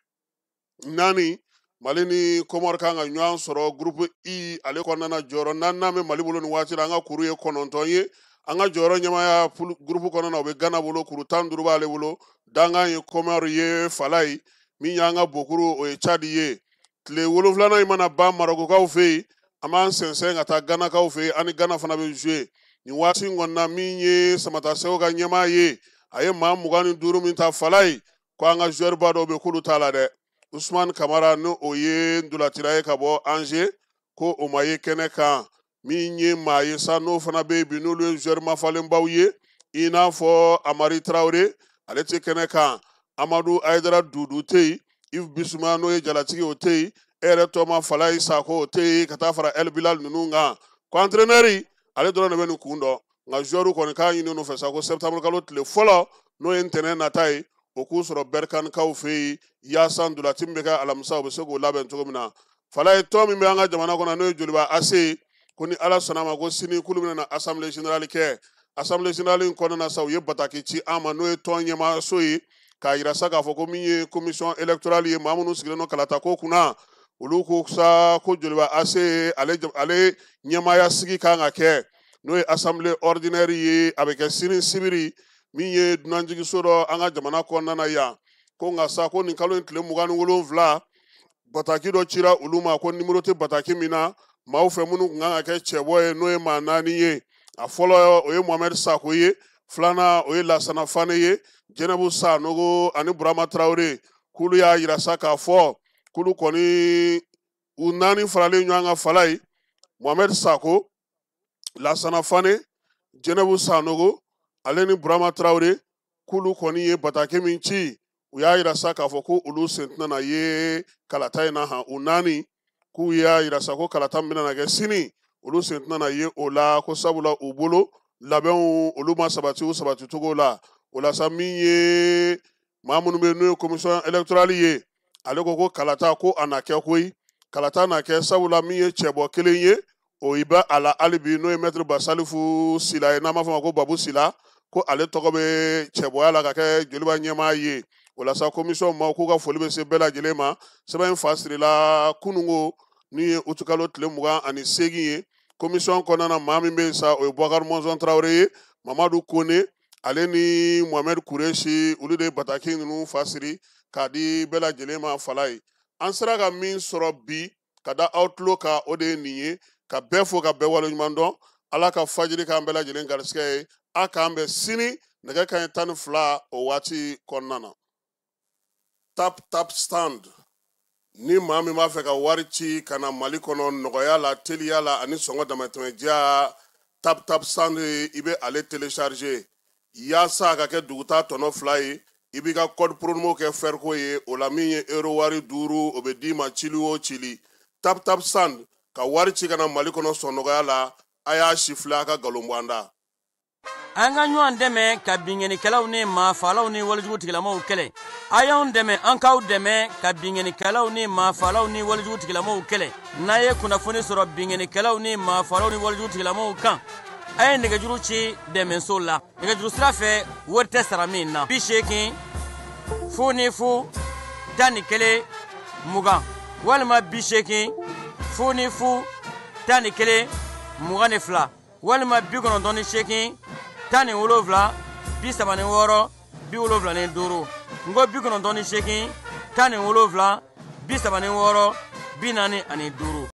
4, Mali ni Comore kan ka ɲɔgɔn sɔrɔ groupe I ale kɔnɔna na. Jɔyɔrɔ naaninan bɛ Mali bolo nin waati la, an ka kuru ye 9 ye. An ka jɔyɔrɔ ɲɛmaaya groupe kɔnɔna na, o bɛ Gana bolo, kuru 15 b'ale bolo. Dankan ye Comore ye Falaye, min y'an ka bokuru o ye Tchad ye. Tile 7nan in mana ban Marokokaw fɛ yen, an b'an sɛnsɛn ka taa Ganakaw fɛ yen, an ni Gana fana bɛ jouer. Nin waati in kɔni na, min ye Samata Sɛw ka ɲɛmaa ye, a ye maa 25 min ta Falaye, ko an ka joueur ba dɔw bɛ k'olu t'a la dɛ. Usman Kamara, n'o o ye ntolacila ye ka bɔ Angers, ko o ma ye kɛnɛ kan. Min ye maa ye sa, n'o fana bɛ yen bi, n'olu ye joueur mafalenbaw ye, i n'a fɔ Amari Traoré, ale tɛ kɛnɛ kan. Amadu Ayidara Dudu tɛ yen, Yves Bissouma n'o ye jalatigi, o tɛ yen, e yɛrɛ tɔma Falaye Sako o tɛ yen, ka taa fara El Bilal ninnu kan. Ko entraîneur ale dɔrɔn de bɛ nin kun dɔn, nka joueur kɔni k'a ɲini n'u fɛ sa ko septembre kalo tile fɔlɔ, n'o ye ntɛnɛn nata ye, o k'u sɔrɔ Berkanekaw fɛ yen, yaasa ntolaci min bɛ kɛ alamisa, u bɛ se k'o labɛn cogo min na. Falaye, tɔn min bɛ an ka jamana kɔnɔ, n'o ye Joliba AC ye, ko ni Ala sɔnna a ma, ko sini k'olu bɛna na assemblée générale kɛ. Assemblée générale in kɔnɔna na sa, u ye bataki ci an ma, n'o ye tɔn ɲɛmaaso ye, k'a yira sa k'a fɔ ko min ye commission électorale ye, maa minnu sigilen don kalata ko kunna, olu ko sa ko Joliba AC ale ɲɛmaaya sigi kan ka kɛ, n'o ye assemblée ordinaire ye, a bɛ kɛ sini sibiri, min ye dunanjiginso dɔ an ka jamana kɔnɔna na yan. Ko nka sa, ko nin kalo in tile 27, bataki dɔ cira olu ma, ko nimoro tɛ bataki min na, maaw fɛ minnu tun kan ka kɛ cɛbɔ ye, n'o ye maa 4 ye. A fɔlɔ o ye Mohamed Sako ye, filanan o ye Lasana Fane ye, Jɛnɛbu Sanogo ani Burama Traoré. K'olu y'a yira sa k'a fɔ k'olu kɔni u 4 faralen ɲɔgɔn kan Falaye, Mohamed Sako, Lasana Fane, Jɛnɛbu Sanogo ale ni Burama Traoré, k'olu kɔni ye bataki min ci, u y'a yira sa k'a fɔ ko olu sen tɛna na ye kalata in na han. U 4 k'u y'a yira sa ko kalata min bɛna kɛ sini, olu sen tɛna na ye o la, ko sabula u bolo labɛnw olu ma sabati u sabati cogo la. O la sa, min ye maa minnu bɛ yen, n'o ye commission électorale ye, ale ko ko kalata ko a na kɛ koyi, kalata na kɛ, sabula min ye cɛbɔ kelen ye, o i bɛ a la hali bi, n'o ye maître Basalifu Sila ye, n'an b'a fɔ a ma ko Babu Sila, ko ale tɔgɔ bɛ cɛbɔya la ka kɛ Joliba ɲɛmaa ye. O la sa, commission maaw k'u ka foli bɛ se bɛɛ lajɛlen ma. Sɛbɛn in fa sirila kunungo, ni ye utukalo tile 28 ye. Commission kɔnɔna na, maa min bɛ yen sa, o ye Boubacar Mɔnzɔn Traoré ye, Mamadu Kone ale ni Mohamed Kureshi, olu de ye bataki ninnu fa siri k'a di bɛɛ lajɛlen ma Falaye. An sera ka min sɔrɔ bi ka da aw tulo kan, o de ye nin ye. Ka bɛɛ fo ka bɛɛ waleɲuman dɔn. Ala ka fajiri k'an bɛɛ lajɛlen garisɛgɛ ye. A k'an bɛn sini nɛgɛ kanɲɛ 12 o waati kɔnɔna na. Tap Tap Stand, ni maa min b'a fɛ ka wari ci ka na Mali kɔnɔ nɔgɔya la, teliya la ani sɔngɔ damatɛmɛ diya, Tap Tap Stand i bɛ ale télécharger yaasa a ka kɛ duguta tɔnɔ 2 ye. I b'i ka code promo kɛ fɛriko ye, o la min ye euro wari 5, o bɛ d'i ma cili o cili. Tap Tap Stand, ka wari ci ka na Mali kɔnɔ sɔn nɔgɔya la, a y'a sifilɛ a ka nkalon bɔ an da. An ka ɲɔgɔn dɛmɛ ka binkannikɛlaw ni maafalaw ni walejugu tigilamɔgɔw kɛlɛ. A y'anw dɛmɛ, an k'aw dɛmɛ ka binkannikɛlaw ni maafalaw ni walejugu tigilamɔgɔw kɛlɛ. N'a ye kunnafoni sɔrɔ binkannikɛlaw ni maafalaw ni walejugu tigilamɔgɔw kan, a ye nɛgɛjuru ci dɛmɛso la. Nɛgɛjuru sira fɛ, wari tɛ sara min na. 80 0 0 11 20 walima 80 0 0 11 22 walima 98 17 36 75. N ko 98 17 36 45.